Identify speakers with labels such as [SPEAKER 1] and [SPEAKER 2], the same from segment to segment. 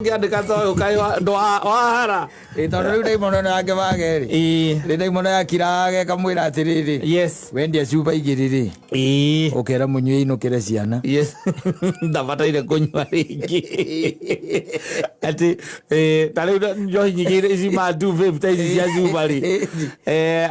[SPEAKER 1] Ngĩandĩka ta ũyũ kaĩ wahara.
[SPEAKER 2] Ĩ tondũ rĩu ndaimono ĩno yake wage rĩ, rĩ ndaimono yakiraga ĩkamwĩra atĩrĩrĩ, wendia cuba igĩrĩ rĩ, ũkera mũnyue inũkĩre ciana.
[SPEAKER 1] Yes, ndabataire kũnyua rĩngĩ atĩ ta rĩu njohi nyingĩ ici ma 250 ici cia cuba rĩ,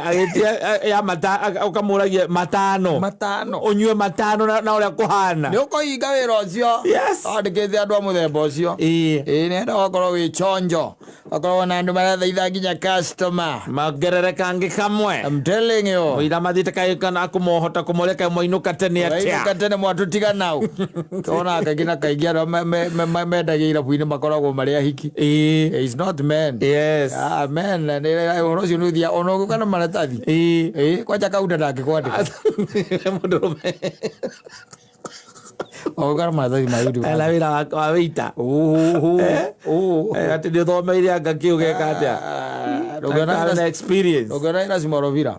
[SPEAKER 1] agĩtia ya mata ũkamũragia matano.
[SPEAKER 2] Matano.
[SPEAKER 1] Ũnyue matano na ũrĩa kũhana.
[SPEAKER 2] Nĩ ũkũhinga wĩra ũcio. Wandĩkĩte andũ a mũthemba ũcio. Ĩĩ nĩenda ũgakorwo wĩ chonjo, ũgakorwo na andũ marathaitha nginya customer.
[SPEAKER 1] Mongerere kangĩ kamwe.
[SPEAKER 2] I'm telling you.
[SPEAKER 1] Mũira mathiĩte kaĩ kana kũmohota kũmoria kaĩ mwainũka tene atĩa.
[SPEAKER 2] Wainũka tene mwatũtiga nau. Tuonaga kaingĩ na kaingĩ andũ arĩa mendagia irabu-inĩ makoragwo marĩ ahiki. It's not men. Ah, men, ũhoro ũcio nĩ ũthiaga ona ũgĩũka na maratathi. Ĩĩ, kwanja kaunda ndangĩkwandĩka.
[SPEAKER 1] Mũndũrũme.
[SPEAKER 2] Ũgĩũka na maratathi ma university.
[SPEAKER 1] Ena wĩra wa wĩita. Atĩ nĩ ũthomeire anga kĩ ũgeka atĩa?
[SPEAKER 2] Ah,
[SPEAKER 1] Ndũngĩona experience.
[SPEAKER 2] Ndũngĩona ina cimorovira.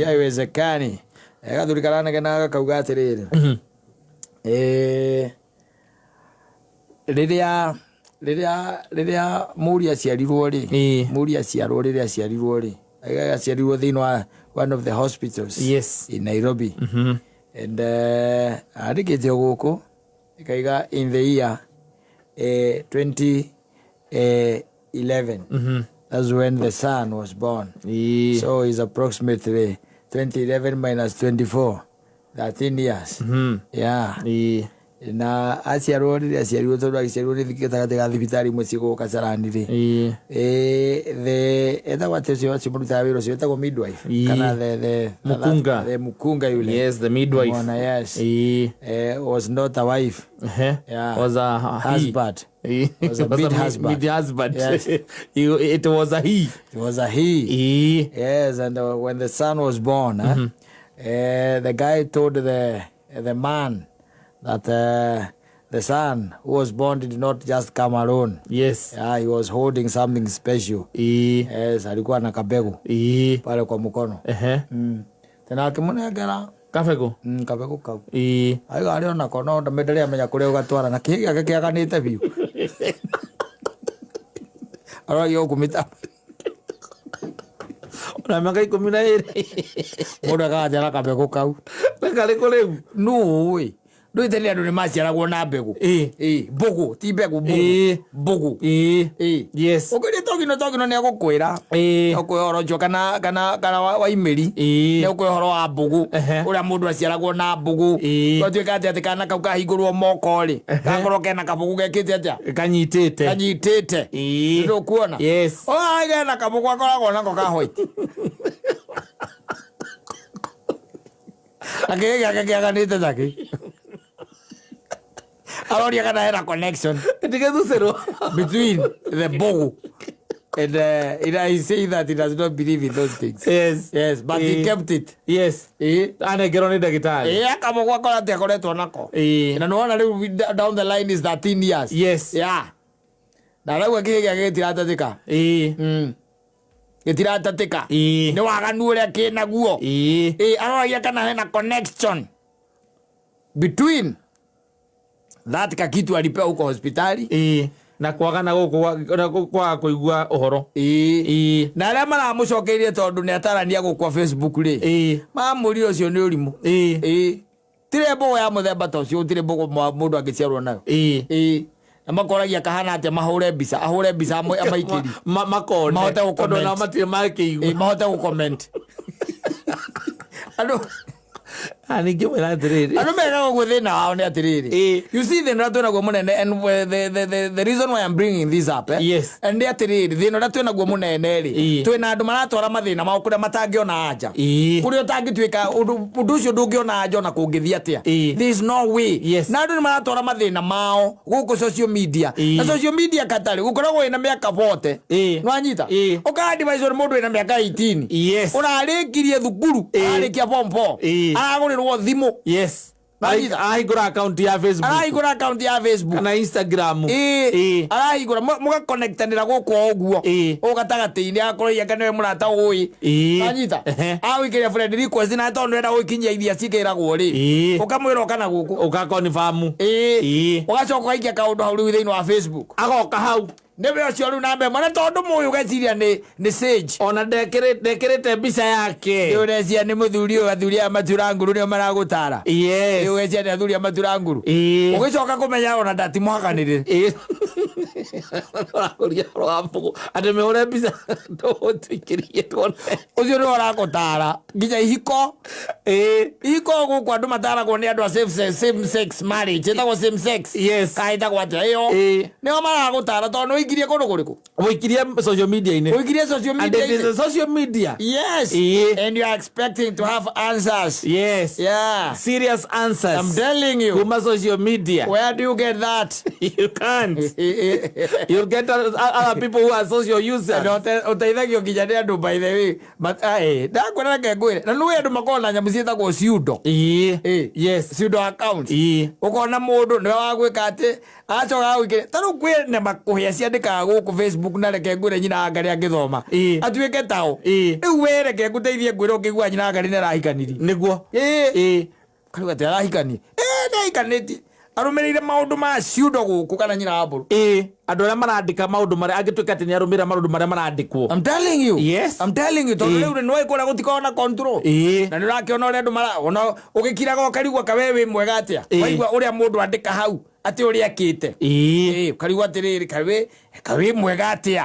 [SPEAKER 2] Haiwezekani. Gathuri karanegena gakauga atĩrĩrĩ. Rĩrĩa mũriũ aciarirwo rĩ, mũriũ aciarwo rĩrĩa aciarirwo rĩ, aciarirwo thĩinĩ wa one of the hospitals in Nairobi. And andĩkĩte o gũkũ ĩkaiga in the year 2011. That's when the son was born. So he's approximately 2011 minus 24, 13 years. Yeah. Na aciarwo rĩrĩa aciarirwo tondũ agĩciarirwo nĩ gatagatĩ ga thibitarĩ imwe ciĩ gũkũ Kasarani rĩ. The etagwo atĩa ũcio ũcio mũrutaga wĩra ũcio etagwo midwife kana the
[SPEAKER 1] Mukunga.
[SPEAKER 2] The mukunga yule.
[SPEAKER 1] Yes, the midwife.
[SPEAKER 2] Mwana, yes. Was not a wife. Yeah.
[SPEAKER 1] Was a he.
[SPEAKER 2] Husband. Was a
[SPEAKER 1] Was a
[SPEAKER 2] mid husband.
[SPEAKER 1] Mid husband.
[SPEAKER 2] Yes.
[SPEAKER 1] It was a he.
[SPEAKER 2] It was a he. Yes, and when the son was born, the guy told the man that the son who was born did not just come alone. Yeah, he was holding something special. Yes, alikuwa na kabegu pale kwa mkono. Tena akĩmũnengera
[SPEAKER 1] Kabegu.
[SPEAKER 2] Kabegu kau. Aiga arĩ onako no ndarĩ amenya kũrĩa ũgatwara na kĩhĩ gĩake kĩaganĩte biũ. Aroragia gũkũ mĩtambo.
[SPEAKER 1] Ona mĩaka 12.
[SPEAKER 2] Mũndũ akagathia na kabegũ kau.
[SPEAKER 1] Na karĩkũ rĩu?
[SPEAKER 2] Nũĩ. Ndũĩ tene andũ nĩ maciaragwo na mbegũ. Ĩĩ, mbũgũ, ti mbegũ, mbũgũ. Mbũgũ. Ĩĩ. Ũngĩũria Togino, Togino nĩ egũkwĩra. Nĩ egũkwĩra ũhoro ũcio kana wa imĩri. Nĩ egũkwĩra ũhoro wa mbũgũ. Ũrĩa mũndũ aciaragwo na mbũgũ. Gwatuĩka atĩ kana kau kahingũrwo moko rĩ, gakorwo kena kabũgũ gekĩte atĩa?
[SPEAKER 1] Kanyitĩte.
[SPEAKER 2] Kanyitĩte. Nĩ ũkuona?
[SPEAKER 1] Yes.
[SPEAKER 2] O kena kabũgũ akoragwo nako ka white. Akĩgĩ gĩake kĩaganĩte takĩ. Aroria kana hena connection
[SPEAKER 1] Ndigĩthucĩrwo.
[SPEAKER 2] between the mbũgũ and he say that he does not believe in those things. Yes, but he kept it.
[SPEAKER 1] Anengerwo nĩ ndagĩtarĩ.
[SPEAKER 2] Akabũgũ akora atĩ akoretwo nako. Na nĩwona rĩu down the line is 13 years. Yeah. Na rauga kĩhĩ gĩake gĩtiratatĩka. Gĩtiratatĩka. Nĩ waganu ũrĩa kĩnaguo. Aroragia kana hena connection between that kakitu alipewa huko hospitali.
[SPEAKER 1] Na kwagana gũkũ na kwaga kũigua ũhoro.
[SPEAKER 2] Na arĩa maramũcokeirie tondũ nĩ atarania gũkũ Facebook rĩ. Mamũrire ũcio nĩ ũrimũ. Tirĩ mbũgũ ya mũthemba ta ũcio, gũtirĩ mbũgũ mũndũ angĩciarwo nayo. Na makoragia kahana atĩa mahũre mbica, ahũre mbica amaikĩrie.
[SPEAKER 1] Makone.
[SPEAKER 2] Mahote gũ
[SPEAKER 1] Tondũ nao
[SPEAKER 2] comment.
[SPEAKER 1] matirĩ makĩigua.
[SPEAKER 2] Mahote gũ comment. Andũ
[SPEAKER 1] Ningĩ mwĩra atĩrĩrĩ.
[SPEAKER 2] Andũ mekaga ũguo thĩna wao nĩ atĩrĩrĩ. You see thĩna ũrĩa twĩnaguo mũnene and the reason why I'm bringing this up, And nĩ atĩrĩrĩ, thĩna ũrĩa twĩnaguo mũnene rĩ, twĩna andũ maratwara mathĩna mao kũrĩa matangĩona anja. Kũrĩa ũtangĩtuĩka ũndũ ũcio ndũngĩona anja ona kũngĩthiĩ atĩa. There is no way. Na andũ nĩ maratwara mathĩna mao gũkũ social media. Na social media katarĩ, gũkoragwo wĩna mĩaka 40. Nĩwanyita? Ũka-advise nĩ mũndũ wĩna mĩaka 18. Ũrarĩkirie thukuru, ararĩkia form 4. Aragũrĩrwo thimũ. Nanyita.
[SPEAKER 1] Ahingũra akaunti ya Facebook.
[SPEAKER 2] Arahingũra akaunti ya Facebook
[SPEAKER 1] kana Instagram.
[SPEAKER 2] Ĩĩ, arahingũra mũgakonektanĩra gũkũ o ũguo. Ũ gatagatĩ-inĩ akorwo ianga nĩwe mũrata ũĩ. Nanyita. Agũikĩria friend request na tondũ ndũrenda gũikinyia iria cikĩragwo rĩ, ũkamwĩra ũka na gũkũ.
[SPEAKER 1] Ũka confirm.
[SPEAKER 2] Ĩĩ, ũgacoka ũgaikia kaũndũ hau rĩu thĩinĩ wa Facebook.
[SPEAKER 1] Agoka hau.
[SPEAKER 2] Nĩwe ũcio rĩu namba ĩmwe, na tondũ mũĩ ũgeciria nĩ sage.
[SPEAKER 1] Ona ndekĩrĩte mbica yake.
[SPEAKER 2] Nĩ ũreciria nĩ mũthuri ũyũ, athuri aya matura nguru nĩo maragũtara.
[SPEAKER 1] Yes.
[SPEAKER 2] Nĩ ũgeciria nĩ athuri aya matura nguru. Ũgĩcoka kũmenya ona ndatimũhakanĩrĩre.
[SPEAKER 1] Ũrakũria ũhoro wa mbũgũ atĩ mĩhũre mbica tũgũtwĩkĩrie tuone.
[SPEAKER 2] Ũcio nĩwe ũragũtara nginya ihiko. Ihiko gũkũ andũ mataragwo nĩ andũ a same sex marriage, ĩtagwo same sex.
[SPEAKER 1] Yes.
[SPEAKER 2] Kana ĩtagwo atĩa ĩyo? Nĩo maragũtara tondũ nĩ ũikirie kũndũ kũrĩkũ?
[SPEAKER 1] Ũikirie social media-inĩ.
[SPEAKER 2] Ũikirie social
[SPEAKER 1] And it
[SPEAKER 2] media-inĩ.
[SPEAKER 1] is a social media.
[SPEAKER 2] Yes. And you are expecting to have answers.
[SPEAKER 1] Yes.
[SPEAKER 2] Yeah.
[SPEAKER 1] Serious answers.
[SPEAKER 2] I'm telling you.
[SPEAKER 1] Kuma social media.
[SPEAKER 2] Where do you get that?
[SPEAKER 1] You can't. You'll get other people who are social users.
[SPEAKER 2] Na ũteithagio nginya nĩ andũ, by the way. But ndakwĩra reke ngwĩre. Na nĩũĩ andũ makoragwo na nyamũ ciĩtagwo pseudo.
[SPEAKER 1] Yes.
[SPEAKER 2] Pseudo accounts. Ũkona mũndũ nĩwe wa gwĩka atĩ acoka agũikĩria. Ta rĩu kwĩ na makũhĩa ciandĩkaga gũkũ Facebook, na reke ngwĩre nyina wa Ngarĩ angĩthoma. Atuĩke tao. Rĩu we reke ngũteithie ngwĩre ũngĩigua nyina wa Ngarĩ nĩ arahikanirie.
[SPEAKER 1] Nĩguo.
[SPEAKER 2] Kariu atĩ arahikanie. Nĩ ahikanĩtie. Arũmĩrĩire maũndũ ma pseudo gũkũ kana nyina wa mbũrũ.
[SPEAKER 1] Andũ arĩa marandĩka maũndũ marĩa angĩtuĩka atĩ nĩ arũmĩrĩra maũndũ marĩa marandĩkwo.
[SPEAKER 2] I'm telling you.
[SPEAKER 1] Yes.
[SPEAKER 2] I'm telling you, tondũ rĩu nĩ wagĩkora gũtikoragwo na control. Na nĩ ũrakĩona ũrĩa andũ mara, ona ũgĩkiraga ũkarigwo ka we wĩ mwega atĩa. Waigua ũrĩa mũndũ andĩka hau atĩ ũrĩa akĩte. Ũkarigwo atĩrĩrĩ, ka wĩ mwega atĩa.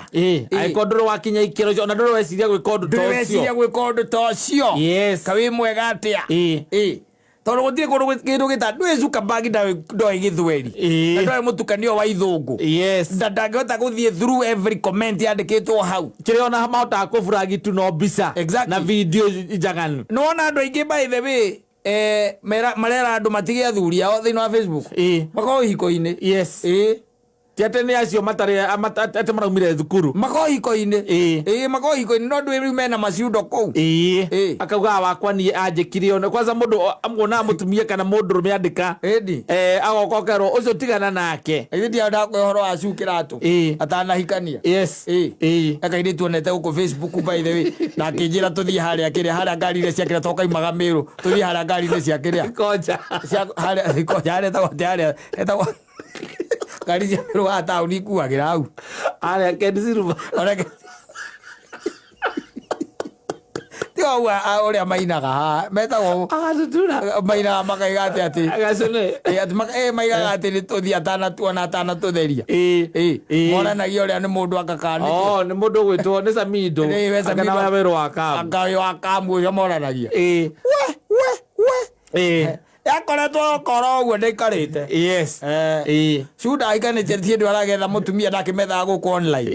[SPEAKER 1] Angĩkorwo ndũrĩ wakinya ikĩro icio, ona ndũrĩ weciria gwĩka ũndũ ta
[SPEAKER 2] Ndũrĩ
[SPEAKER 1] ũcio.
[SPEAKER 2] weciria gwĩka ũndũ ta ũcio.
[SPEAKER 1] Yes.
[SPEAKER 2] Ka wĩ mwega atĩa. Tondũ gũtirĩ kũndũ kĩndũ gĩta, ndũĩ Zuckerberg ndoĩ gĩthweri. Na ndoĩ mũtukanio wa ithũngũ.
[SPEAKER 1] Yes.
[SPEAKER 2] Na ndangĩhota gũthiĩ through every comment yandĩkĩtwo hau.
[SPEAKER 1] Kĩrĩa ona mahotaga kũburagi tu no mbica.
[SPEAKER 2] Exactly.
[SPEAKER 1] Na video njaganu.
[SPEAKER 2] Nĩwona andũ aingĩ by the way, marera andũ matige athuri ao thĩinĩ wa Facebook. Makorwo ihiko-inĩ.
[SPEAKER 1] Yes. Ti atĩ nĩ acio matarĩ, atĩ maraumire thukuru.
[SPEAKER 2] Makorwo ihiko-inĩ. Makorwo ihiko-inĩ, no ndũĩ rĩu mena maciundo kũu.
[SPEAKER 1] Akauga wakwa niĩ anjĩkire ona. Kwanza mũndũ amuonaga mũtumia kana mũndũrũme andĩka. Agoka ũkerwo ũcio tigana nake.
[SPEAKER 2] Ithuĩ ndiaga ndakũhe ũhoro wa Sue Kĩratũ. Atanahikania.
[SPEAKER 1] Yes.
[SPEAKER 2] Eka ithuĩ tuonete gũkũ Facebook by the way. Na akĩnjĩra tũthiĩ harĩa kĩrĩa, harĩa ngari iria cia kĩrĩa tokaimaga Mĩrũ. Tũthiĩ harĩa ngari-inĩ cia kĩrĩa.
[SPEAKER 1] Konja.
[SPEAKER 2] Cia harĩa, konja, harĩa ĩtagwo atĩa, harĩa ĩtagwo ngari cia Mĩrũ wa taũni ikuagĩra hau.
[SPEAKER 1] Harĩa Ken Silver.
[SPEAKER 2] Harĩa Ken Tiga ũguo, ũrĩa mainaga haha, metagwo
[SPEAKER 1] Agatutura.
[SPEAKER 2] Mainaga makaiga atĩ atĩ.
[SPEAKER 1] Agacũne.
[SPEAKER 2] Atĩ maigaga atĩ nĩ tũthiĩ atanatuona, atanatũtheria. Monanagia ũrĩa nĩ mũndũ akakanĩte.
[SPEAKER 1] Oh, nĩ mũndũ ũgwĩtwo nĩ Samido.
[SPEAKER 2] Nĩ we Samido.
[SPEAKER 1] Akana wa wĩra wa Kamu.
[SPEAKER 2] Aka wĩ wa Kamu ũcio monanagia. We, we, we. Yakoretwo okorwo ũguo ndaikarĩte.
[SPEAKER 1] Yes.
[SPEAKER 2] Shuda aikanĩtie ti hĩndĩ aragetha mũtumia ndakĩmethaga gũkũ online.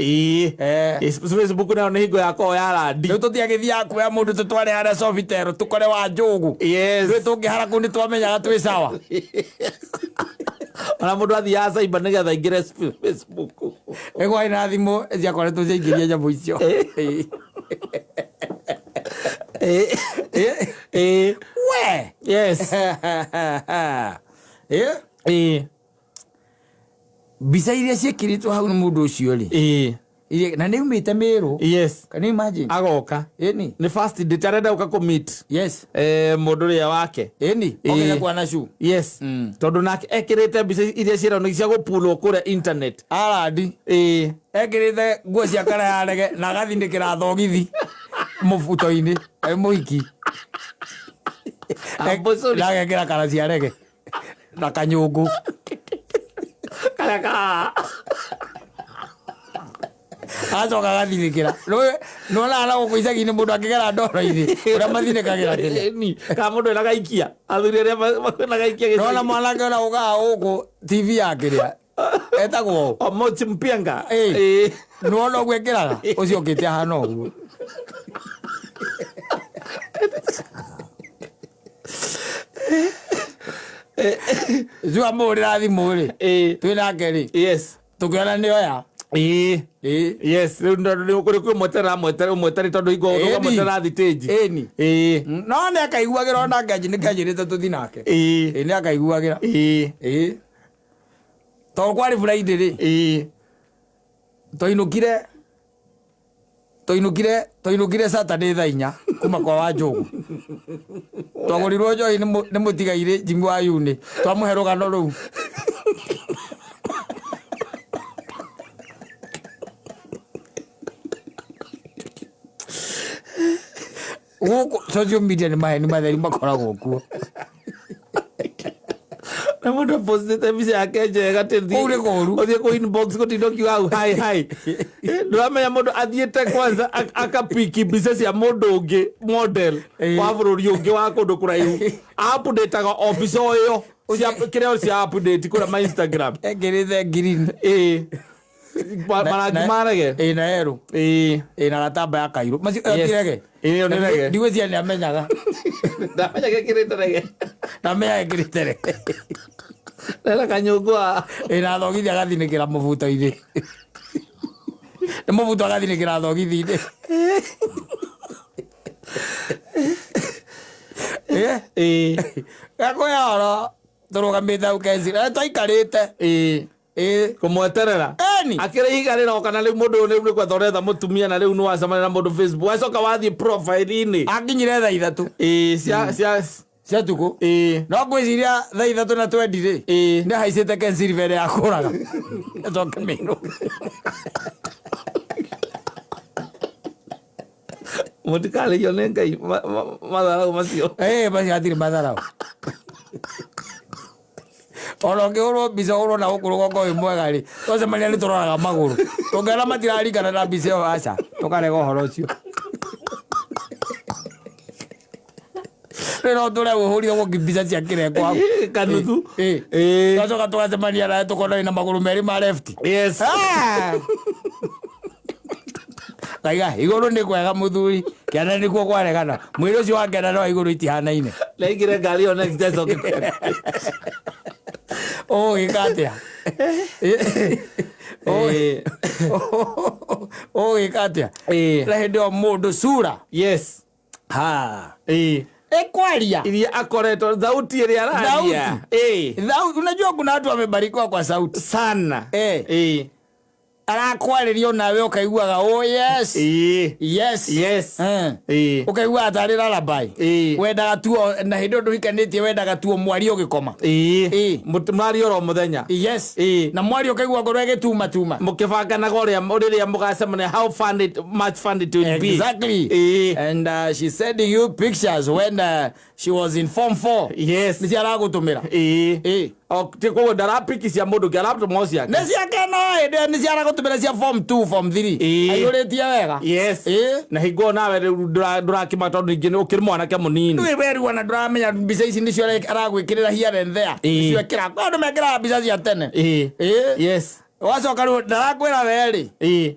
[SPEAKER 1] Facebook nayo nĩ hingo yakwa ya randi.
[SPEAKER 2] Rĩu tũtiagĩthiaga kuoya mũndũ tũtware harĩa Sofitel tũkore wa Njũgũ.
[SPEAKER 1] Yes.
[SPEAKER 2] Rĩu tũngĩhara kũu nĩtwamenyaga twĩ sawa.
[SPEAKER 1] Ona mũndũ athiaga cyber nĩgetha aingĩre Facebook.
[SPEAKER 2] Nĩ kwarĩ na thimũ ciakoretwo ciaingĩria nyamũ icio. We.
[SPEAKER 1] Yes.
[SPEAKER 2] Mbica iria ciĩkĩrĩtwo hau nĩ mũndũ ũcio rĩ. Iria, na nĩ umĩte Mĩrũ.
[SPEAKER 1] Yes.
[SPEAKER 2] Can you imagine?
[SPEAKER 1] Agoka.
[SPEAKER 2] Ĩni.
[SPEAKER 1] Nĩ first date arenda gũka kũ-meet.
[SPEAKER 2] Yes.
[SPEAKER 1] Mũndũ ũrĩa wake.
[SPEAKER 2] Ĩni. Okĩte kuona shoe.
[SPEAKER 1] Yes. Tondũ nake ekĩrĩte mbica iria ciĩranwo cia gũpulwo kũrĩa internet.
[SPEAKER 2] Arandi. Ekĩrĩte nguo cia kara ya rege na agathinĩkĩra thogithi mũbuto-inĩ. E mũhiki.
[SPEAKER 1] Ambũcũri.
[SPEAKER 2] Na agekĩra kara cia rege na kanyũngũ.
[SPEAKER 1] Karĩa ka.
[SPEAKER 2] Acoka agathinĩkĩra. Nĩwonaga na gũkũ icagi-inĩ mũndũ akĩgera ndoro-inĩ, ũrĩa mathinĩkagĩra kĩrĩa.
[SPEAKER 1] Ĩni, kana mũndũ ena gaikia. Athuri arĩa mena gaikia gĩcagi.
[SPEAKER 2] Nĩwona mwanake ũrĩa ũkaga gũkũ TV ya kĩrĩa. Etagwo ũ?
[SPEAKER 1] Omochi Mpianga.
[SPEAKER 2] Nĩwona ũguo ekĩraga? Ũcio ũkĩte ahana ũguo. Zua mũhũrĩra thimũ rĩ. Twĩ nake rĩ.
[SPEAKER 1] Yes.
[SPEAKER 2] Tũkĩona nĩ oya.
[SPEAKER 1] Ĩĩ.
[SPEAKER 2] Ĩĩ.
[SPEAKER 1] Yes, rĩu nĩ kũrĩ mweterera mweterera tondũ hingo
[SPEAKER 2] Ĩni.
[SPEAKER 1] mweterera thitĩnji.
[SPEAKER 2] Ĩni.
[SPEAKER 1] Ĩĩ.
[SPEAKER 2] No nĩ akaiguagĩra ona nganji nĩ kanjĩrĩte tũthi nake.
[SPEAKER 1] Ĩĩ.
[SPEAKER 2] Ĩĩ nĩ akaiguagĩra.
[SPEAKER 1] Ĩĩ.
[SPEAKER 2] Ĩĩ. Tondũ kwarĩ Friday rĩ,
[SPEAKER 1] Ĩĩ.
[SPEAKER 2] twainũkire twainũkire twainũkire Saturday thaa 4 kuma kwa Wanjũgũ. Twagũrirwo njohi nĩ mũtigairĩ Jimmy wa Yuni. Twamũhe rũgano rũu. Gũkũ social media nĩ maheni matheri makoragwo kuo.
[SPEAKER 1] Na mũndũ apostĩte mbica yake njega
[SPEAKER 2] Kũu nĩ kũũru.
[SPEAKER 1] Ũthiĩ kũ inbox gũtinda ũkiuga hau hi hi. Ndũramenya mũndũ athiĩte kwanza akapiki mbica cia mũndũ ũngĩ model wa bũrũri ũngĩ wa kũndũ kũraihu. Updateaga o mbica o ĩyo kĩrĩa cia update kũrĩa ma Instagram.
[SPEAKER 2] Ekĩrĩte green.
[SPEAKER 1] Ĩĩ. Marangi marege.
[SPEAKER 2] Ĩĩ na yerũ.
[SPEAKER 1] Ĩĩ.
[SPEAKER 2] Ĩĩ na gatambaya kairũ. Macio ĩyo
[SPEAKER 1] Yes.
[SPEAKER 2] ti rege.
[SPEAKER 1] Ĩyo nĩ rege.
[SPEAKER 2] Ndigwĩciria nĩ amenyaga.
[SPEAKER 1] Ndamenya gekĩrĩte rege.
[SPEAKER 2] Ndamenya ekĩrĩte rege.
[SPEAKER 1] Rera kanyũngũ haha.
[SPEAKER 2] Ĩĩ na thogithi agathinĩkĩra mũbuto-inĩ. Nĩ mũbuto agathinĩkĩra thogithi-inĩ. Ĩĩ.
[SPEAKER 1] Ĩĩ.
[SPEAKER 2] Gakwĩra ũhoro tũrũgamĩte hau Kenzi. Twaikarĩte.
[SPEAKER 1] Ĩĩ.
[SPEAKER 2] Ĩĩ.
[SPEAKER 1] Kũmweterera.
[SPEAKER 2] Ĩni.
[SPEAKER 1] Akĩrĩ ihiga rĩroka na rĩu mũndũ ũyũ rĩu nĩ kwetha ũretha mũtumia na rĩu nĩ wacemania na mũndũ Facebook wacoka wathiĩ profile-inĩ.
[SPEAKER 2] Akinyire thaa 3.
[SPEAKER 1] Ĩĩ cia cia
[SPEAKER 2] Cia tukũ.
[SPEAKER 1] Ĩĩ.
[SPEAKER 2] No ngwĩciria thaa 3:20 rĩ.
[SPEAKER 1] Ĩĩ.
[SPEAKER 2] Nĩ ahaicĩte Ken Silver ĩrĩa akũraga. Acoke mĩirũ.
[SPEAKER 1] Mũtikarĩhio nĩ Ngai matharau macio.
[SPEAKER 2] Ĩĩ macio hatirĩ matharau. Ona ũngĩhũrwo mbica ũhũrwo na gũkũ rũgongo wĩ mwega rĩ, twacemania nĩ tũroraga magũrũ. Tũngĩona matiraringana na mbica ĩyo aca, tũkarega ũhoro ũcio. Rĩu no tũre ũhũrire gũkĩ mbica cia kĩrengo hau.
[SPEAKER 1] Kanuthu.
[SPEAKER 2] Ĩĩ.
[SPEAKER 1] Ĩĩ.
[SPEAKER 2] Twacoka tũgacemania nawe tũkona wĩna magũrũ merĩ ma left.
[SPEAKER 1] Yes.
[SPEAKER 2] Ah! Kaiga igũrũ nĩ kwega mũthuri, kĩanda nĩkuo kwaregana. Mwĩrĩ ũcio wa kĩanda na wa igũrũ itihanaine.
[SPEAKER 1] Naingĩre ngari ĩyo next day coke.
[SPEAKER 2] Ũgũgĩka atĩa?
[SPEAKER 1] Ĩĩ.
[SPEAKER 2] Ũgũgĩka atĩa?
[SPEAKER 1] Ĩĩ.
[SPEAKER 2] Na hĩndĩ ĩyo mũndũ sura.
[SPEAKER 1] Yes.
[SPEAKER 2] Ha.
[SPEAKER 1] Ĩĩ.
[SPEAKER 2] Ĩkwaria.
[SPEAKER 1] Iria akoretwo thauti ĩrĩa araria.
[SPEAKER 2] Thauti.
[SPEAKER 1] Ĩĩ.
[SPEAKER 2] Thauti, unajua kuna watu wamebarikiwa kwa sauti.
[SPEAKER 1] Sana.
[SPEAKER 2] Ĩĩ.
[SPEAKER 1] Ĩĩ.
[SPEAKER 2] Arakwarĩria onawe ũkaiguaga oh yes.
[SPEAKER 1] Ĩĩ.
[SPEAKER 2] Yes.
[SPEAKER 1] Yes.
[SPEAKER 2] Ĩĩ.
[SPEAKER 1] Ĩĩ.
[SPEAKER 2] Ũkaiguaga tarĩ lullaby.
[SPEAKER 1] Ĩĩ.
[SPEAKER 2] Wendaga tuo na hĩndĩ ĩyo ndũhikanĩtie wendaga tuo mwario ũgĩkoma.
[SPEAKER 1] Ĩĩ.
[SPEAKER 2] Ĩĩ.
[SPEAKER 1] Mwario oro mũthenya.
[SPEAKER 2] Yes.
[SPEAKER 1] Ĩĩ.
[SPEAKER 2] Na mwario ũkaigua ngoro ĩgĩtuma tuma.
[SPEAKER 1] Mũkĩbanganaga ũrĩa rĩrĩa mũgacemania how fun it much fun it will be.
[SPEAKER 2] Exactly.
[SPEAKER 1] Ĩĩ.
[SPEAKER 2] And she's sending you pictures when she was in form 4.
[SPEAKER 1] Yes.
[SPEAKER 2] Nĩ ciaragũtũmĩra.
[SPEAKER 1] Ĩĩ.
[SPEAKER 2] Ĩĩ.
[SPEAKER 1] Koguo ndarapiki cia mũndũ ũngĩ aratũma o ciake.
[SPEAKER 2] Nĩ ciake no hĩndĩ ĩyo nĩ ciaragũtũmĩra cia form 2, form 3.
[SPEAKER 1] Ĩĩ.
[SPEAKER 2] Aiyũrĩtie wega.
[SPEAKER 1] Yes.
[SPEAKER 2] Ĩĩ.
[SPEAKER 1] Na hingo nawe rĩu ndũrakĩma tondũ ningĩ ũkĩrĩ mwanake mũnini.
[SPEAKER 2] Ndũĩ werua na ndũramenya mbica ici nĩcio aragwĩkĩrĩra here and there.
[SPEAKER 1] Ĩĩ.
[SPEAKER 2] Nĩcio ekĩraga. Kwĩ andũ mekĩraga mbica cia tene.
[SPEAKER 1] Ĩĩ.
[SPEAKER 2] Ĩĩ.
[SPEAKER 1] Yes.
[SPEAKER 2] Wacoka rĩu ndarakwĩra we rĩ.
[SPEAKER 1] Ĩĩ.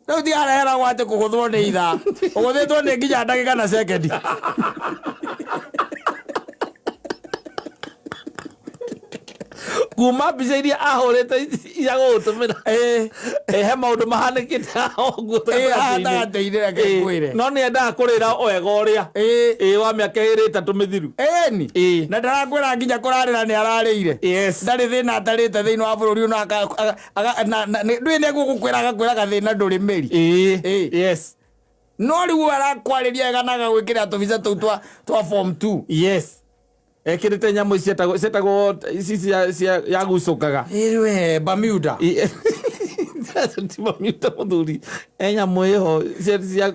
[SPEAKER 2] Rĩu tigareheragwo atĩ kũgũthwo nĩ ithaa. Ũgũthĩtwo nĩ nginya ndagĩka na sekendi.
[SPEAKER 1] Kuma mbica iria ahũrĩte cia gũgũtũmĩra.
[SPEAKER 2] Ĩĩ.
[SPEAKER 1] He maũndũ mahanĩkĩte haha ũguo
[SPEAKER 2] Ĩĩ, haha
[SPEAKER 1] gatagatĩ-inĩ.
[SPEAKER 2] gatagatĩ-inĩ reke
[SPEAKER 1] Ĩĩ.
[SPEAKER 2] ngwĩre.
[SPEAKER 1] No nĩ endaga kũrĩra wega ũrĩa.
[SPEAKER 2] Ĩĩ.
[SPEAKER 1] Ĩĩ wa mĩaka ĩrĩ ĩtatũ mĩthiru.
[SPEAKER 2] Ĩni.
[SPEAKER 1] Ĩĩ.
[SPEAKER 2] Na ndarakwĩra nginya kũrarĩra nĩ ararĩire.
[SPEAKER 1] Yes.
[SPEAKER 2] Ndarĩ thĩna atarĩte thĩinĩ wa bũrũri ũyũ no ndũĩ nĩ egũgũkwĩra agakwĩra gathĩna ndũrĩ mĩri.
[SPEAKER 1] Ĩĩ.
[SPEAKER 2] Ĩĩ.
[SPEAKER 1] Yes.
[SPEAKER 2] No rĩu arakwarĩria wega na agagwĩkĩra tũbica tũu twa form 2.
[SPEAKER 1] Yes. Ekĩrĩte nyamũ ici cietagwo ici cia yagucũkaga.
[SPEAKER 2] Ĩrwe Bermuda.
[SPEAKER 1] Ti Bermuda mũthuri. He nyamũ ĩho